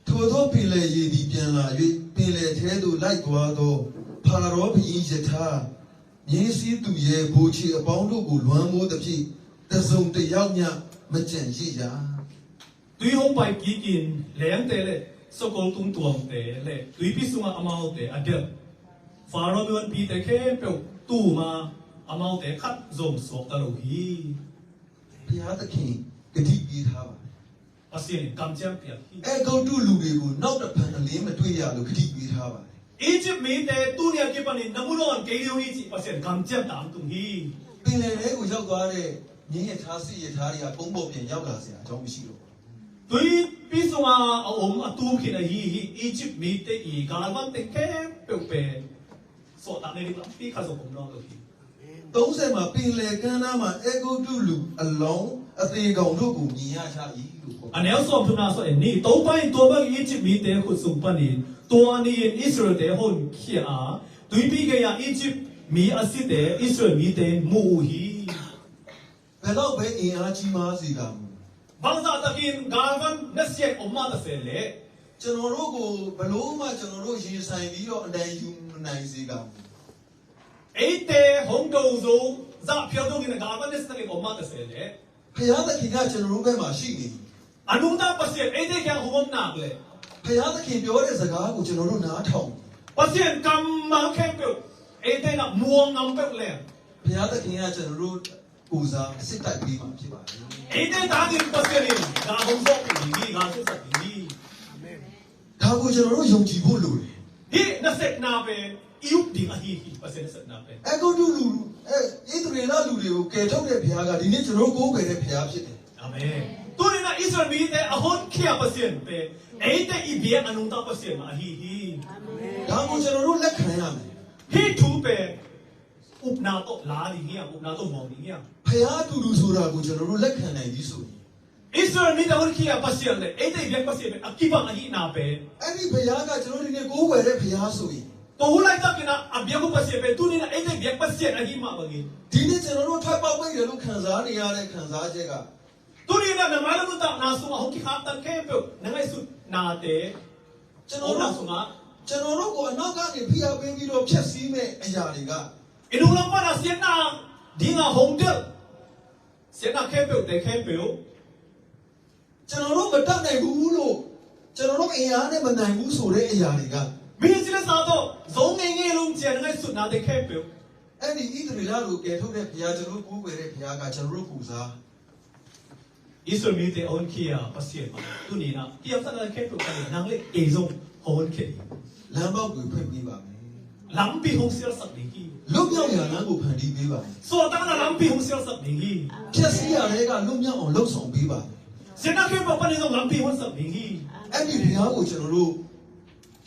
ထိုသို့ ပင်လယ်ရေသည် ပြန်လာ၍ ပင်လယ်ထဲသို့ လိုက်သွားသော ဖာရောဘုရင်ရထား မြင်းစီးသူရဲ ဗိုလ်ခြေအပေါင်းတို့ကို လွှမ်းမိုးသဖြင့် တစ်စုံတစ်ယောက်မျှ မကျန်ရစ်ရ။ Tui hong pai kikin, lengte le sokol tungtuangte le tuipi sunga amaute a delh Faro nuanpite khempeuh tum a, amaute khat zong suakta lo hi. ဘုရားသခင် ကတိပေးထားပါတယ်။ Pasian in kamciam piak hi. အဲဂုတ္တုလူတွေကို နောက်တစ်ဖန် အလင်းမတွေ့ရလို့ ကတိပေးထားပါတယ်။ Egypt mite tuni a kipanin na mu nawn kei ding uh hi, ci Pasian kamciam tangtung hi. ပင်လယ်ထဲကို ရောက်သွားတဲ့ မြင်းရထား စစ်ရထားတွေက ကုန်းပေါ်ပြန်ရောက်လာစရာ အကြောင်းမရှိတော့ဘူး။ Tuipi sunga a om a tum khin ahi hi. Egypt mite i galvante khempeuh pen suahtakna ding lampi khat zong om nawn lo hi. သုံးဆယ်မှာ ပင်လယ်ကမ်းနားမှာ အဲဂုတ္တုလူ အလောင်း အသေကောင်တို့ကို မြင်ရကြ၏လို့ ခေါ်တယ်။ A neu sawm thumna sung en ni. Topa in tua bangin Egypt mite khut sung panin tua ni-in Israelte honkhia a, tuipi gei-a Egypt mi a site Israel mite in mu uh hi. ဘယ်လောက်ပဲ အင်အားကြီးမားစေကာမူ Bangzah takin galvan nasiat om mah ta se leh, ကျွန်တော်တို့ကို ဘယ်လိုမှ ကျွန်တော်တို့ ရင်ဆိုင်ပြီးတော့ အနိုင်ယူမနိုင်စေကာမူ eite hong do zo zahphial dongin a galvan nasiat takin om mah ta se leh, ဘုရားသခင်က ကျွန်တော်တို့ဘက်မှာ ရှိနေပြီ။ A nungta Pasian eite kiang hong om nak leh, ဘုရားသခင်ပြောတဲ့စကားကို ကျွန်တော်တို့ နားထောင်နေပြီ။ Pasian kammal khempeuh eite in a muang ngam peuh leh, ဘုရားသခင်က ကျွန်တော်တို့ကိုယ်စား စစ်တိုက်ပေးမှာ ဖြစ်ပါတယ်။ Eite tangin Pasian in gal hong zawh ding hi, gal hong sat ding hi. ဒါကို ကျွန်တော်တို့ ယုံကြည်ဖို့လိုတယ်။ Hih nasepna pen i up ding ahi hi. Pasian nasepna pen. အဲဂုတ္တုလူ အဲ ဣသရေလလူတွေကို ကယ်ထုတ်တဲ့ဘုရားက ဒီနေ့ ကျွန်တော်တို့ ကိုးကွယ်တဲ့ဘုရားဖြစ်တယ်။ Amen. Tuni-in a Israel mite a honkhia Pasian pen eite i biak a nungta Pasian mah ahi hi. ဒါကို ကျွန်တော်တို့ လက်ခံရမယ်။ Hih thu pen upna tawh la ding hiam, upna tawh muang ding hiam? ဘုရားတူတူဆိုတာကို ကျွန်တော်တို့ လက်ခံနိုင်ပြီဆိုရင် Israel mite honkhia Pasian le eite i biak Pasian pen a kibang ahihna pen, အဲ့ဒီဘုရားက ကျွန်တော်တို့ ဒီနေ့ ကိုးကွယ်တဲ့ဘုရားဆိုရင် tua hun laitakin a biak uh Pasian pen tuni-in a eite i biak Pasian ahih mah bangin, ဒီနေ့ ကျွန်တော်တို့ ထွက်ပေါက်ပိတ်တယ်လို့ ခံစားနေရတဲ့ ခံစားချက်က tuni-in a na mai le nuntakna sungah hong kikhaktan khempeuh na ngaihsutnate, ကျွန်တော်တို့ hong na sungah, ကျွန်တော်တို့ကို အနောက်ကနေ ဖိအားပေးပြီးတော့ ဖျက်ဆီးမဲ့အရာတွေက i nung lam pana siatna dinga hong delh siatna khempeuhte khempeuh, ကျွန်တော်တို့ မတတ်နိုင်ဘူးလို့ ကျွန်တော်တို့ အင်အားနဲ့ မနိုင်ဘူးဆိုတဲ့ အရာတွေက mihin cih le sa tawh zo ngeingei lo ci-a na ngaihsutnate khempeuh, အဲ့ဒီ ဣသရေလလူ ကယ်ထုတ်တဲ့ဘုရား ကျွန်တော်တို့ ကိုးကွယ်တဲ့ဘုရားက ကျွန်တော်တို့ ကိုယ်စား Israel mite a honkhia Pasian mah tuni-in a, kiamsakna khempeuh panin nang le kei zong hong honkhia hi. လမ်းပေါက်ကို ဖွင့်ပေးပါမယ်။ Lampi hong sialsak ding hi. လွတ်မြောက်ရာလမ်းကို ဖန်တီးပေးပါမယ်။ Suahtakna lampi hong sialsak ding hi. ဖျက်ဆီးရာထဲက လွတ်မြောက်အောင် လုပ်ဆောင်ပေးပါမယ်။ Siatna khempeuh panin zong lampi hong honsak ding hi. အဲ့ဒီဘုရားကို ကျွန်တော်တို့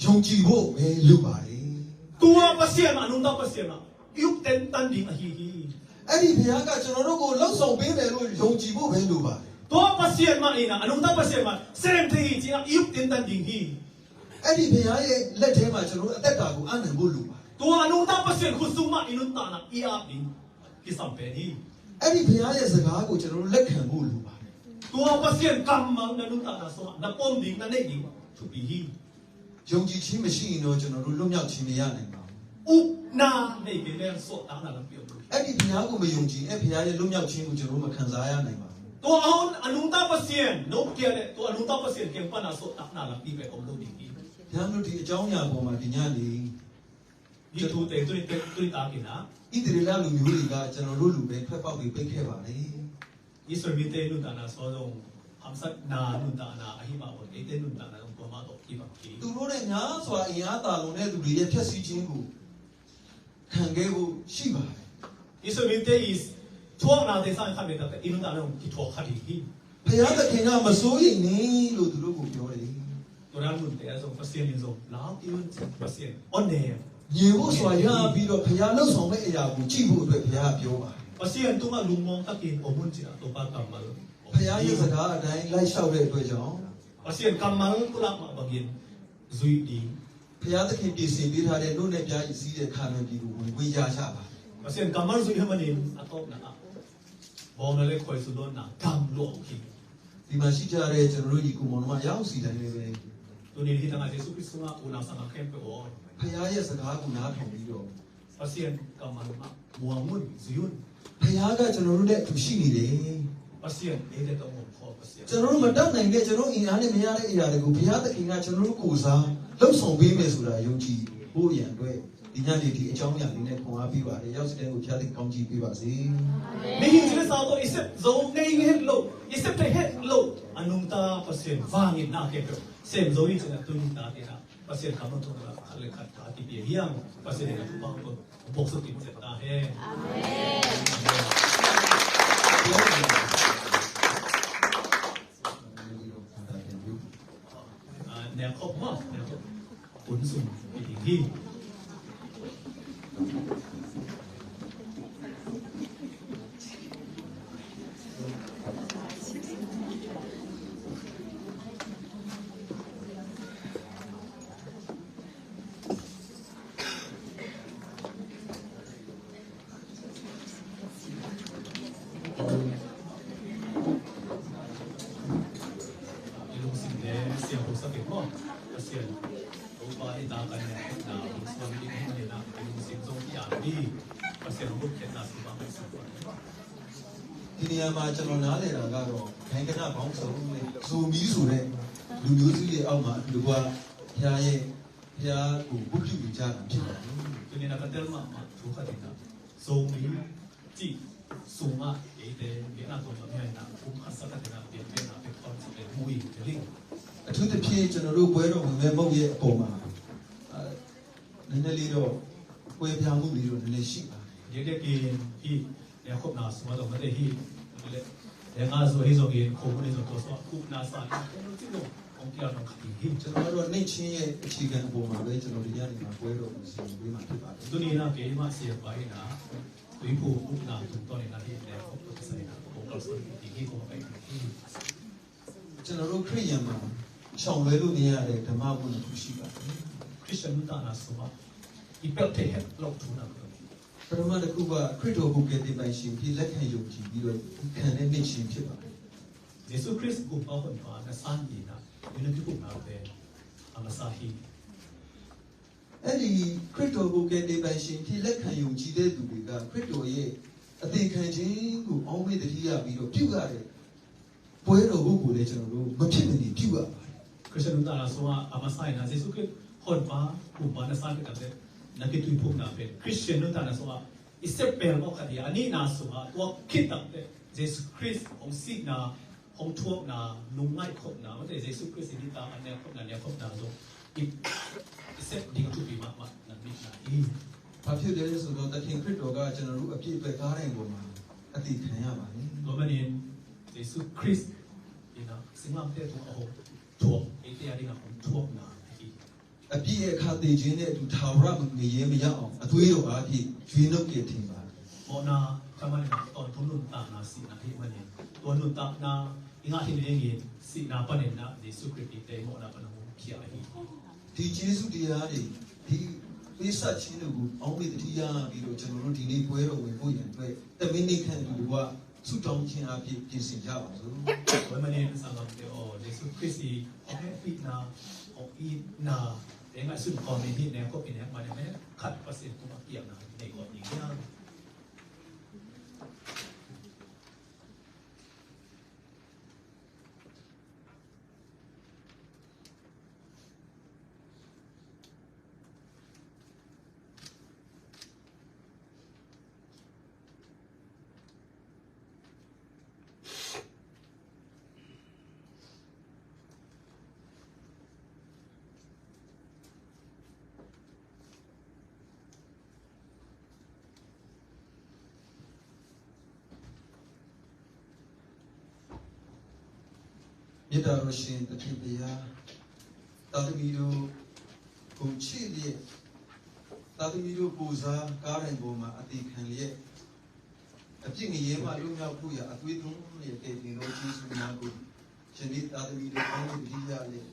ယုံကြည်ဖို့ပဲ လိုပါတယ်။ Tua Pasian mah, a nungta Pasian mah i up tentan ding ahi hi. အဲ့ဒီဘုရားက ကျွန်တော်တို့ကို လုပ်ဆောင်ပေးမယ်လို့ ယုံကြည်ဖို့ပဲ လိုပါတယ်။ Tua Pasian mah in a, a nungta Pasian mah sem thei hi ci-in a i up tentan ding hi. အဲ့ဒီဘုရားရဲ့ လက်ထဲမှာ ကျွန်တော်တို့ အသက်တာကို အပ်နှံဖို့ လိုပါတယ်။ Tua a nungta Pasian khut sung mah i nuntakna i ap ding kisam pen hi. အဲ့ဒီဘုရားရဲ့ စကားကို ကျွန်တော်တို့ လက်ခံဖို့ လိုပါတယ်။ Tua Pasian kammal na nuntakna sungah na pom ding, na neih ding thupi hi. ယုံကြည်ခြင်းမရှိရင်တော့ ကျွန်တော်တို့ လွတ်မြောက်ခြင်း မရနိုင်ပါဘူး။ Upna nei kei leh suahtakna lampi om lo hi. အဲ့ဒီဘုရားကို မယုံကြည်ရင် အဲ့ဘုရားရဲ့ လွတ်မြောက်ခြင်းကို ကျွန်တော်တို့ မခံစားရနိုင်ပါဘူး။ Tua a hon, a nungta Pasian na up kei leh, tua a nungta Pasian kiang pana suahtakna lampi pen om lo ding hi. ဒါကြောင့် ဒီအကြောင်းအရာပေါ်မှာ ဒီညနေ Hih thute tuni, tuni takin a, ဣသရေလလူမျိုးတွေက ကျွန်တော်တို့လိုပဲ ထွက်ပေါက်တွေ ပိတ်ခဲ့ပါတယ်။ Israel mite nuntakna sung zong Hamsatna, nuntakna, ahi mah bang, eite nuntakna zong tua mah tawh kibang hi. သူတို့နဲ့ များစွာ အင်အားသာလွန်တဲ့ သူတွေရဲ့ ဖျက်ဆီးခြင်းကို ခံခဲ့ဖို့ ရှိပါတယ်။ Israel mite i thuaknate sang khat mite i nuntakna zong kithuak khat hi. ဘုရားသခင်က မစိုးရိမ်နဲ့လို့ သူတို့ကို ပြောတယ်။ Tua dan munte ah zong Pasian in zong lau kei un ci, Pasian hong nem. ငြိမ်ဝပ်စွာ ရပြီးတော့ ဘုရားလုပ်ဆောင်မယ့်အရာကို ကြည့်ဖို့အတွက် ဘုရားက ပြောပါတယ်။ Pasian tungah lungmuang takin om un ci-in ah Topa kammal. ဘုရားရဲ့ စကားအတိုင်း လိုက်လျှောက်တဲ့အတွက်ကြောင့် Pasian kammal pulak mah bangin zui ding. ဘုရားသခင် ပြင်ဆင်ပေးထားတဲ့ နို့နဲ့ ပျားရည်စီးတဲ့ ခါနာန်ပြည်ကို ဝင်ခွင့်ရကြပါတယ်။ Pasian kammal zui ahih manin a tawpna ah bawngnawi le khuaisun dawnna gam lua hi. ဒီမှာရှိကြတဲ့ ကျွန်တော်တို့ ညီအစ်ကိုမောင်နှမ အယောက်စီတိုင်းလည်းပဲ Tuni-in hih tangah Jesu Khrist sungah unau sanggam khempeuh aw, ဘုရားရဲ့ စကားကို နားထောင်ပြီးတော့ Pasian kammal mah muang un, zui un. ဘုရားက ကျွန်တော်တို့နဲ့ အတူရှိနေတယ်။ Pasian eite tawh hong omkhawm Pasian. ကျွန်တော်တို့ မတတ်နိုင်တဲ့ ကျွန်တော်တို့ အင်အားနဲ့ မရတဲ့အရာတွေကို ဘုရားသခင်က ကျွန်တော်တို့ကိုယ်စား လုပ်ဆောင်ပေးမယ်ဆိုတာ ယုံကြည်ဖို့ရန်အတွက် ဒီညနေ ဒီအကြောင်းအရာလေးနဲ့ ခွန်အားပေးပါတယ်။ အယောက်စီတိုင်းကို ဘုရားသခင် ကောင်းချီးပေးပါစေ။ Mihing cih leh sa tawh i sep zo ngei het loh, i sep thei het loh a nungta Pasian vangin na khempeuh sem zo hi ci-in ah tuni-in ah Pasian kammal tawh khat le khat tha kipia hiam? Pasian in a thupha hong pia, hong pia suk kim ciat ta hen. Amen. Ah, neu khop maw, neu khop. Hun sung hi ding hi. I lungsim le siang ho sa kei maw. Pasian, Topa i ta kan ne na, lungsuan ding hi manin ah, i lungsim zong i an hi. Pasian, hong buk khen na, si bang, si bang. ဒီနေရာမှာ ကျွန်တော် နားလည်တာကတော့ နိုင်ငံပေါင်းစုံနဲ့ ဇိုမီးဆိုတဲ့ လူမျိုးစုရဲ့အောက်မှာ အတူတကွ ဘုရားရဲ့ ဘုရားကို ဝတ်ပြုနေကြတာ ဖြစ်ပါတယ်။ Tuni-in ah ka tel mahmah thu khat in ah, Zomi cih sungah eite biakna tuamtuam hi-in ah, kum khat sa khat in ah, biakpiakna pia khawm cih pen mu ing ka ling. အထူးသဖြင့် ကျွန်တော်တို့ ပွဲတော်ဝင်မဲ့ မုန့်ရဲ့အပေါ်မှာ အာ နည်းနည်းလေးတော့ ကွဲပြားမှုတွေတော့ နည်းနည်းရှိပါတယ်။ Diakdiakin hih neukhopna sungah zong mate hih le, le nga zo hi zongin, khomun hi zong, tua sungah khupna sa na, kum cih zong hong kia zong khat hi. ကျွန်တော်ကတော့ နှစ်ခြင်းရဲ့ အခြေခံအပေါ်မှာပဲ ကျွန်တော် ဒီညနေမှာ ပွဲတော်ကို စီစဉ်ပေးမှာ ဖြစ်ပါတယ်။ Tuni-in ah keimah siapa in ah, Tuiphum upna tungtawn in ah hih neukhop tawh kisai in ah kong kalsuan ding hi, kong pai ding hi. ကျွန်တော်တို့ ခရစ်ယာန်မှာ ရှောင်လွှဲလို့မရတဲ့ ဓမ္မကို နှစ်ခုရှိပါတယ်။ Khristian nuntakna sungah i pelh theih het loh thu khat om hi. ပထမတစ်ခုက ခရစ်တော်ကို ကယ်တင်ပိုင်ရှင်အဖြစ် လက်ခံယုံကြည်ပြီးတော့ ခံတဲ့ နှစ်ခြင်း ဖြစ်ပါတယ်။ Jesu Khrist Kumpa Honpa na san in ah, i na kiphumna pen a masa hi. အဲ့ဒီ ခရစ်တော်ကို ကယ်တင်ပိုင်ရှင်အဖြစ် လက်ခံယုံကြည်တဲ့သူတွေက ခရစ်တော်ရဲ့ အသေခံခြင်းကို အောက်မေ့သတိရပြီးတော့ ပြုရတဲ့ ပွဲတော်ဝတ်ကိုလည်း ကျွန်တော်တို့ မဖြစ်မနေ ပြုရပါတယ်။ Khristian nuntakna sungah a masa in ah, Jesu Khrist Honpa Kumpa na san khit takteh na kituiphumna pen, Khristian nuntakna sungah i sep pelh mawk khat hi. A nihna sungah, tua khit takteh Jesu Khrist hong sihna, hong thuakna, nungngaih khopna, mate Jesu Khrist i nita a neukhopna, neukhopna zong i, i sep ding thupi mahmah na nihna hi. ဘာဖြစ်လဲဆိုတော့ သခင်ခရစ်တော်က ကျွန်တော်တို့ အပြစ်အတွက် ကားတိုင်ပေါ်မှာ အသေခံရပါတယ်။ Tua manin Jesu Khrist in ah singlamteh tungah a hong thuak, eite a dingin a hong thuakna hi. အပြစ်ရဲ့ အခါသေခြင်းနဲ့အတူ ထာဝရငရဲမရောက်အောင် အသွေးတော်အားဖြင့် ရွေးနှုတ်ကယ်တင်ပါ။ Mawhna, tua manin ah tawntung nuntakna sihna ahih manin, tua nuntakna i ngah theih nadingin sihna panin ah Jesu Khrist eite mawhna pan hong khia hi. ဒီကျေးဇူးတရားတွေ၊ ဒီပေးဆပ်ခြင်းတွေကို အောက်မေ့သတိရပြီးတော့ ကျွန်တော်တို့ ဒီနေ့ ပွဲတော်ဝင်ဖို့ရန်အတွက် တစ်မိနစ်ခန့် အတူတကွ ဆုတောင်းခြင်းအားဖြင့် ပြင်ဆင်ကြပါစို့။ Tua manin sanggamte aw, Jesu Khrist i hong hehpihna, hong itna, ei ngaisun kawmin hih neukhop i nek manin, khat Pasian tungah kiamna nei kawm ding hi hang. မေတ္တာတော်ရှင်သခင်ဘုရား၊ သားသမီးတို့ကိုချစ်လျက်၊ သားသမီးတို့ကိုယ်စားကားတိုင်ပေါ်မှာအသေးခံလျက်၊ အပြစ်ငရဲမှလွတ်မြောက်ဖို့ရာအသွေးသွန်းလျက်ကယ်တင်သောကျေးဇူးများကို၊ ယနေ့သားသမီးတို့အောက်မေ့သတိရလျက်၊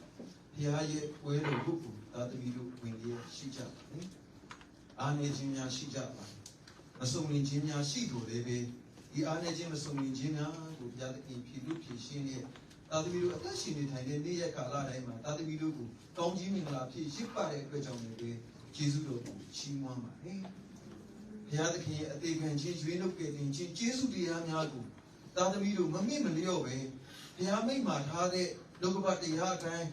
ဘုရားရဲ့ပွဲတော်ကိုသားသမီးတို့ဝင်လျက်ရှိကြပါတယ်။ အားနည်းခြင်းများရှိကြပါတယ်။ မစုံလင်ခြင်းများရှိတော်လည်းပဲ၊ ဒီအားနည်းခြင်းမစုံလင်ခြင်းများကိုဘုရားသခင်ဖြည့်လို့ဖြည့်ရှင်းလျက်၊ သားသမီးတို့အသက်ရှင်နေထိုင်တဲ့နေ့ရက်ကာလတိုင်းမှာ၊ သားသမီးတို့ကိုကောင်းကြီးမင်္ဂလာဖြင့်ရစ်ပတဲ့အတွက်ကြောင့်လည်းပဲ၊ ကျေးဇူးတော်ကိုချီးမွမ်းပါတယ်။ ဘုရားသခင်ရဲ့အသေးခံခြင်း၊ ရွေးနှုတ်ကယ်တင်ခြင်း၊ ကျေးဇူးတရားများကို၊ သားသမီးတို့မမေ့မလျော့ပဲ၊ ဘုရားမိန့်မှာထားတဲ့နှုတ်ကပတ်တရားအတိုင်း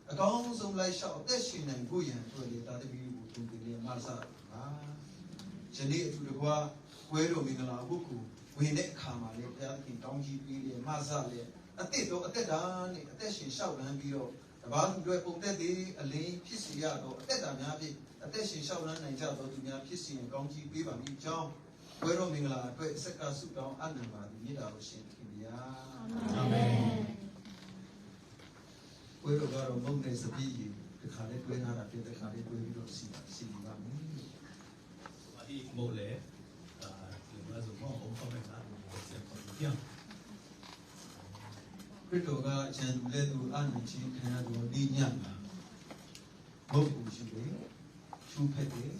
၊ အကောင်းဆုံးလိုက်လျှောက်အသက်ရှင်နိုင်ဖို့ရန်အတွက်လည်း၊ သားသမီးတို့ကိုသွန်သင်လျက်မစပါ။ ယနေ့အတူတကွပွဲတော်မင်္ဂလာအဝတ်ကိုဝင်တဲ့အခါမှာလည်း၊ ဘုရားသခင်ကောင်းကြီးပေးလျက်မစလျက်၊ အသစ်သောအသက်တာနှင့်အသက်ရှင်လျှောက်လှမ်းပြီးတော့၊ တပါးသူအတွက်ပုံသက်သေအလင်းဖြစ်စေရသောအသက်တာများဖြင့်၊ အသက်ရှင်လျှောက်လှမ်းနိုင်ကြသောသူများဖြစ်စေရန်ကောင်းကြီးပေးပါမည်အကြောင်း၊ ပွဲတော်မင်္ဂလာအတွက်ဆက်ကပ်ဆုတောင်းအပ်နှံပါသည်၊ မေတ္တာတော်ရှင်သခင်ဘုရား။ အာမင်။ ပွဲတော်ကတော့မုန့်နဲ့စပျစ်ရည်တစ်ခါတည်းတွဲထားတာဖြစ်၊ တစ်ခါတည်းတွဲပြီးတော့စီတာစီနေပါမယ်။ ခရစ်တော်ကအကြံသူလက်သို့အပ်နှံခြင်းခံရသောနေ့ညမှာ၊ မုန့်ကိုယူတယ်၊ ချိုးဖဲ့တယ်၊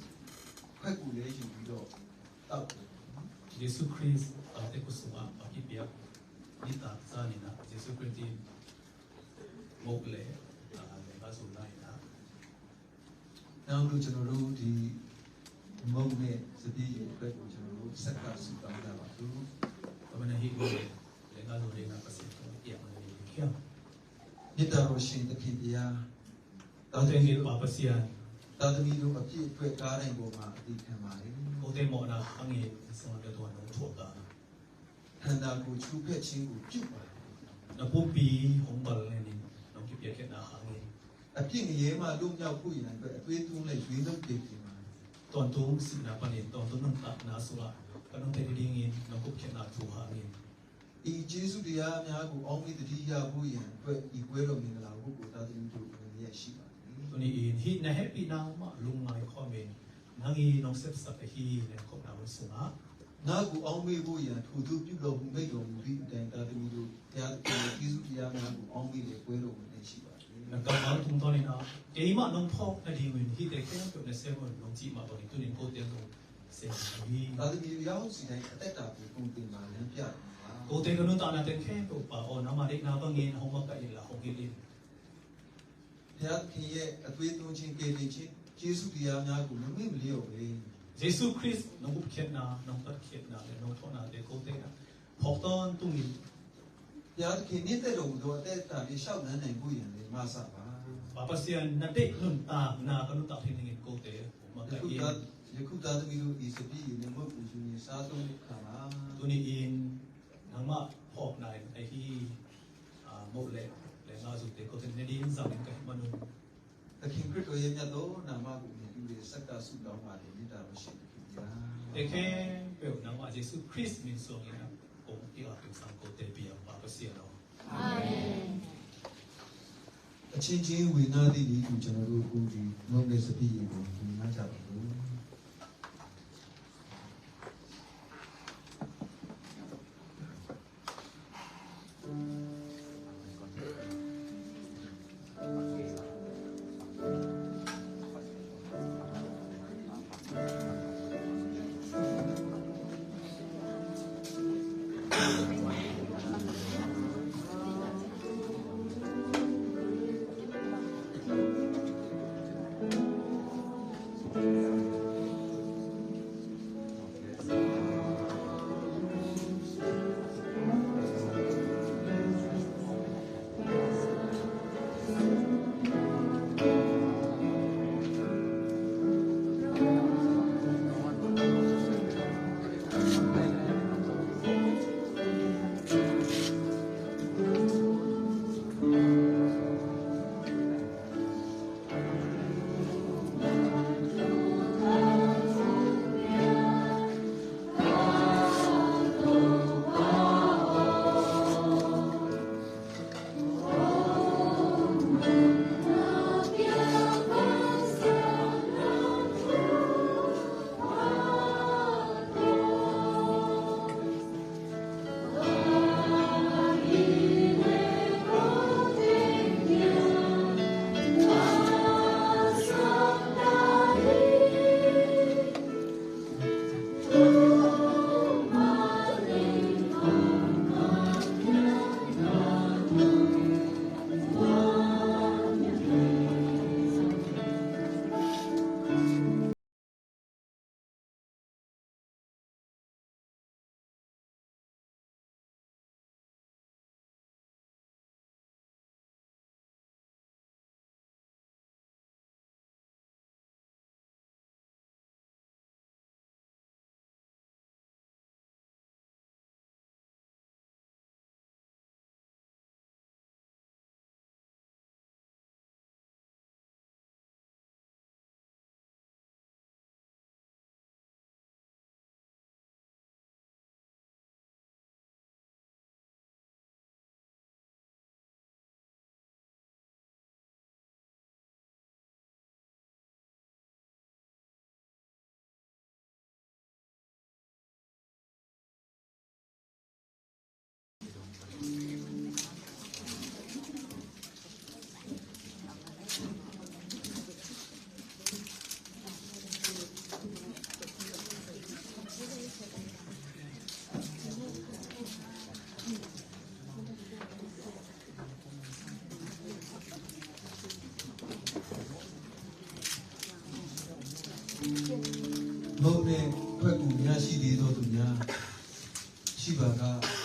ခွက်ကိုလည်းယူပြီးတော့သောက်တယ်။ ယေရှုခရစ်အသက်ကိုစွန့်ပါ အပြစ်ပြ၊ မိသားစားနေတာ၊ ယေရှုခရစ်ဒီမုန့်လေ၊ အာ၊ လေကဆိုးလိုက်တာ။ နောက်လို့ကျွန်တော်တို့ဒီမုန့်နဲ့စပျစ်ရည်အတွက်ကိုကျွန်တော်တို့ဆက်ကပ်ဆုတောင်းကြပါစို့။ ပမနဟိကိုလေ၊ လေကဆိုးနေတာ၊ ပစံးကိုပြမနေခင်။ မေတ္တာတော်ရှင်သခင်ဘုရား၊ သားသမီးတို့၊ သားသမီးတို့အပြစ်အတွက်ကားတိုင်ပေါ်မှာအသေးခံပါတယ်။ ကိုယ်တည်းမော်နာဟငယ်၊ ဆုံးတဲ့တော်တော်ထောက်တာ။ ခန္ဓာကိုယ်ချိုးဖဲ့ခြင်းကိုပြုပါ။ နပုပ်ပီဟောင်းဘလနဲ့နင်၊ နောက်ကြည့်ပြခဲ့တာဟငယ်။ အပြစ်ငရဲမှလွတ်မြောက်ဖို့ရန်အတွက်အသွေးသွင်းလျက်ရွေးနှုတ်ကယ်တင်ပါ။ တွန်တုံးစီနာပနိတွန်တုံးနုံတာနာဆိုတာ၊ ကနုံးတဲ့ဒင်းငင်၊ နောက်ကြည့်ပြခဲ့တာထူဟငယ်။ ဒီကျေးဇူးတရားများကိုအောက်မေ့သတိရဖို့ရန်အတွက်ဒီပွဲတော်မင်္ဂလာဝတ်ကိုသားသမီးတို့ဝင်လျက်ရှိပါတယ်။ Tuni in hih na hehpihna mah lungngai khawmin nang i nong sepsak ahi, nang khopna hun sungah. ငါ့ကိုအောက်မေ့ဖို့ရန်ထိုသို့ပြုတော်မူမိန့်တော်မူသည့်အတိုင်းသားသမီးတို့ဘုရားသခင်ရဲ့ကျေးဇူးတရားများကိုအောက်မေ့လျက်ပွဲတော်ဝင်လျက်ရှိပါတယ်။ Na kammal tungtawnin ah keimah nong phawk nadingin hihte khempeuh na sem un, nong cih mah bangin tunin kote nong sem hi. သားသမီးတို့ရောက်စီတိုင်းအသက်တာကိုပုံသင်ပါ၊ လမ်းပြပါ။ Kote ka nuntaknate khempeuh Pa aw, nangmah deihna bangin hong makaih inla, hong hilh in. ဘုရားသခင်ရဲ့အသွေးသွင်းခြင်း၊ ကယ်တင်ခြင်းကျေးဇူးတရားများကိုမမေ့မလျော့ပဲ၊ Jesu Khrist nong gupkhiatna, nong patkhiatna le nong thawhnate kote ah phawk tawntungin, ဘုရားသခင်နှစ်သက်တော်မူသောအသက်တာဖြင့်ရှောက်လန်းနိုင်ဖို့ရန်လည်းမစပါ။ Pa Pasian na deih nuntakna ka nuntak theih nadingin kote hong makaih in. ယခုသား၊ ယခုသားသမီးတို့ဒီစပျစ်ရည်နဲ့မုန့်ကိုယူနေစားသုံးတဲ့အခါမှာ၊ Tuni in nangmah phawkna in ahi, ah, moh le, le nga zute kote ne ding zangin ka hih manun, သခင်ခရစ်တော်ရဲ့မြတ်သောနာမကိုအမှီပြုတဲ့ဆက်ကပ်ဆုတောင်းပါတယ်၊ မေတ္တာတော်ရှင်သခင်ဘုရား။ Te khempeuh nangmah Jesu Khrist min suangin ah kong ki-ap in sang kote biang Pa Pasian aw. Amen. အချင်းချင်းဝေငှသည့်နည်းတူကျွန်တော်တို့အခုဒီမုန့်နဲ့စပျစ်ရည်ကိုဝေငှကြပါစို့။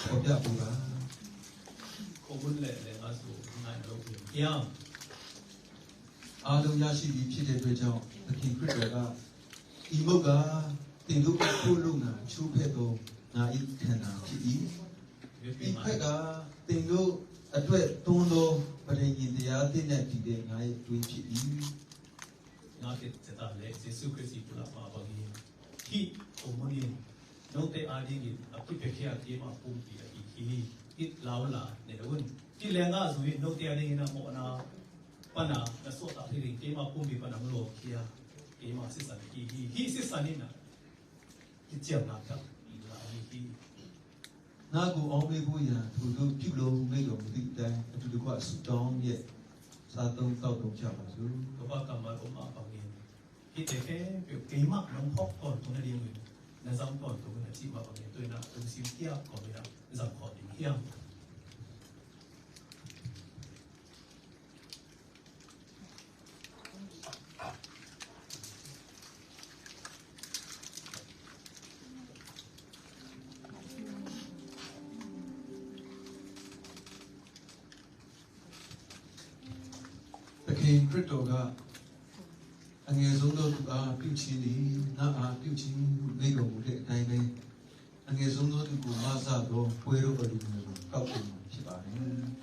ဖော်ပြပေးပါ။ ခုံးမုန့်နဲ့လယ်ငါးစု ငါ့အလုပ်ကို အားလုံးရရှိပြီဖြစ်တဲ့အတွက်ကြောင့် သခင်ခရစ်တော်က "ဤမုန့်က သင်တို့အဖို့အလိုငှာ ချိုးဖဲ့သော ငါ၏ခန္ဓာဖြစ်၏။ ဒီခွက်က သင်တို့အတွက်သွန်းသော ပဋိညာဉ်တရားသစ်နှင့်တည်တဲ့ ငါ၏သွေးဖြစ်၏။ ငါ့ကိုယ်ကျမ်းနဲ့ ယေရှုခရစ်စီပူလာပါပါကြီး။ ဟိ ခုံးမုန့် note အားဖြင့် အပြစ်ပေးခြင်း ကမ္ဘာပုံပြီးအဟိဟိ ဟိလာဝလာ နေဝင် ဟိလဲငါဇူ note အားဖြင့် နမောနာ ပနာ နစောတာ ဖြင့် ကမ္ဘာပုံပြီး ပနာမလို့ ခီယာ ကမ္ဘာစစ်စံ ဟိဟိ ဟိစစ်စံ နေနာ ကကြံနာတာ ဟိလာ ဟိဟိ။ ငါ့ကို အောက်မေ့ဖို့ရန် ထိုသို့ပြုလုပ်မိန့်တော်မူသည့်အတိုင်း အတူတကွဆုတောင်းလျက် စားသုံးသောက်သုံးကြပါစို့။ ကမ္ဘာကမ္ဘာ ကမ္ဘာပငိ hite khe peuh keimah nong phawk tawntung nadingin na zang tawntung in a cih mah bangin tua in ah lungsim kiap kawmin ah zang khawh ding hiam? Thakhin Khrih tawh gah အငယ်ဆုံးသောသူအားပြုခြင်းသည် ငါ့အားပြုခြင်းဟုမိန့်တော်မူတဲ့အတိုင်းပဲ၊ အငယ်ဆုံးသောသူကို မစသောပွဲတော်အလိုငှာကို ကောက်တင်မှာဖြစ်ပါတယ်။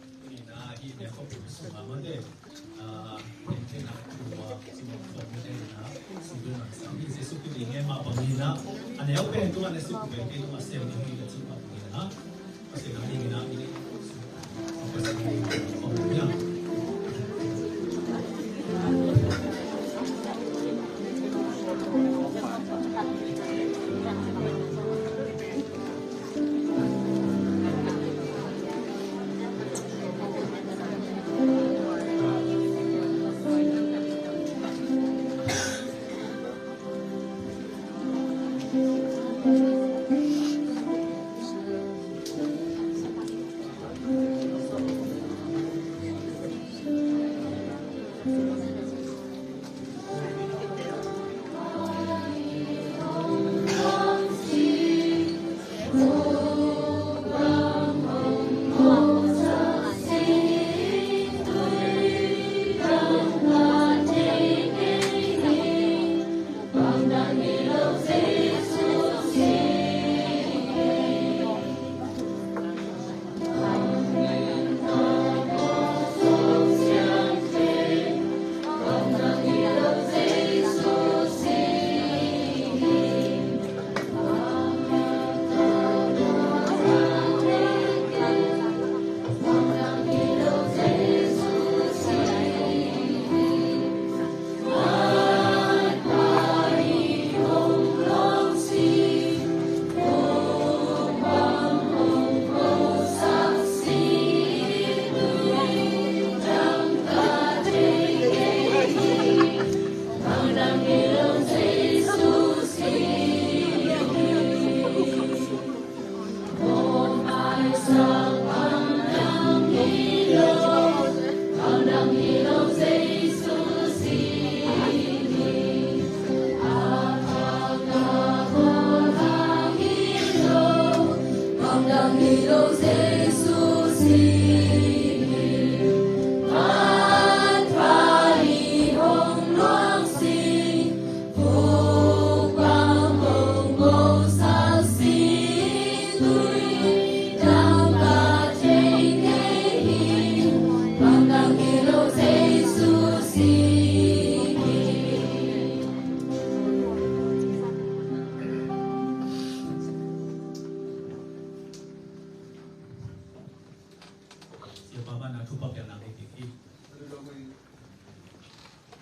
Siapa mana tupak yang nak ikut?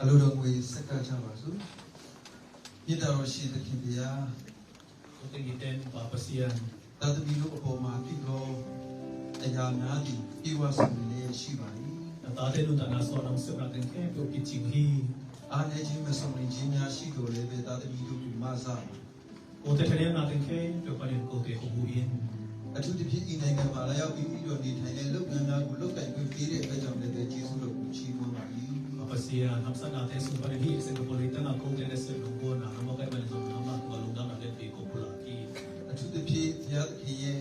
အလိုတော်ငွေဆက်ကပ်ကြပါစို့။ မေတ္တာတော်ရှင်သခင်ဘုရား၊ ကိုယ်တင်တင်ပါပစီယံ၊ သားသမီးတို့အပေါ်မှာပြုသောအရာများသည် ပြည့်ဝစုံလင်လျက်ရှိပါ၏။ နသားတဲ့လူတနာစွာ နောက်ဆက်လာတဲ့ ကဲ့သို့ ဖြစ်ခြင်းဟီ၊ အားနည်းခြင်းမစုံလင်ခြင်းများရှိသော်လည်းပဲ သားသမီးတို့ကိုမစပါ။ ကိုယ်တည်းတည်းနာသင်ခဲ ပြောပါရင်ကိုယ်တည်းဟူဟူအင်း။ အထူးသဖြင့် ဤနိုင်ငံမှာလာရောက်ပြီး ပြီးတော့နေထိုင်တဲ့လုပ်ငန်းများကို လုပ်ကိုင်ခွင့်ပေးတဲ့အတွက်ကြောင့်လည်းပဲ ကျေးဇူးတော်ကိုချီးမွမ်းပါ၏။ အပစီယံ နမ်စနာတဲ့ စုပါရင်ဟီ စင်ကာပူလေးတနာကိုယ်တည်းနဲ့ ဆက်လို့ကိုနာ နမကဲမန်ဇုံ နမကလုံဒနာတဲ့ ပေကိုပူလာကီ။ အထူးသဖြင့် ဘုရားသခင်ရဲ့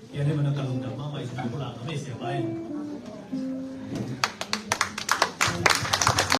Pian hi mana ka lungdam mahmah i, sia pa in.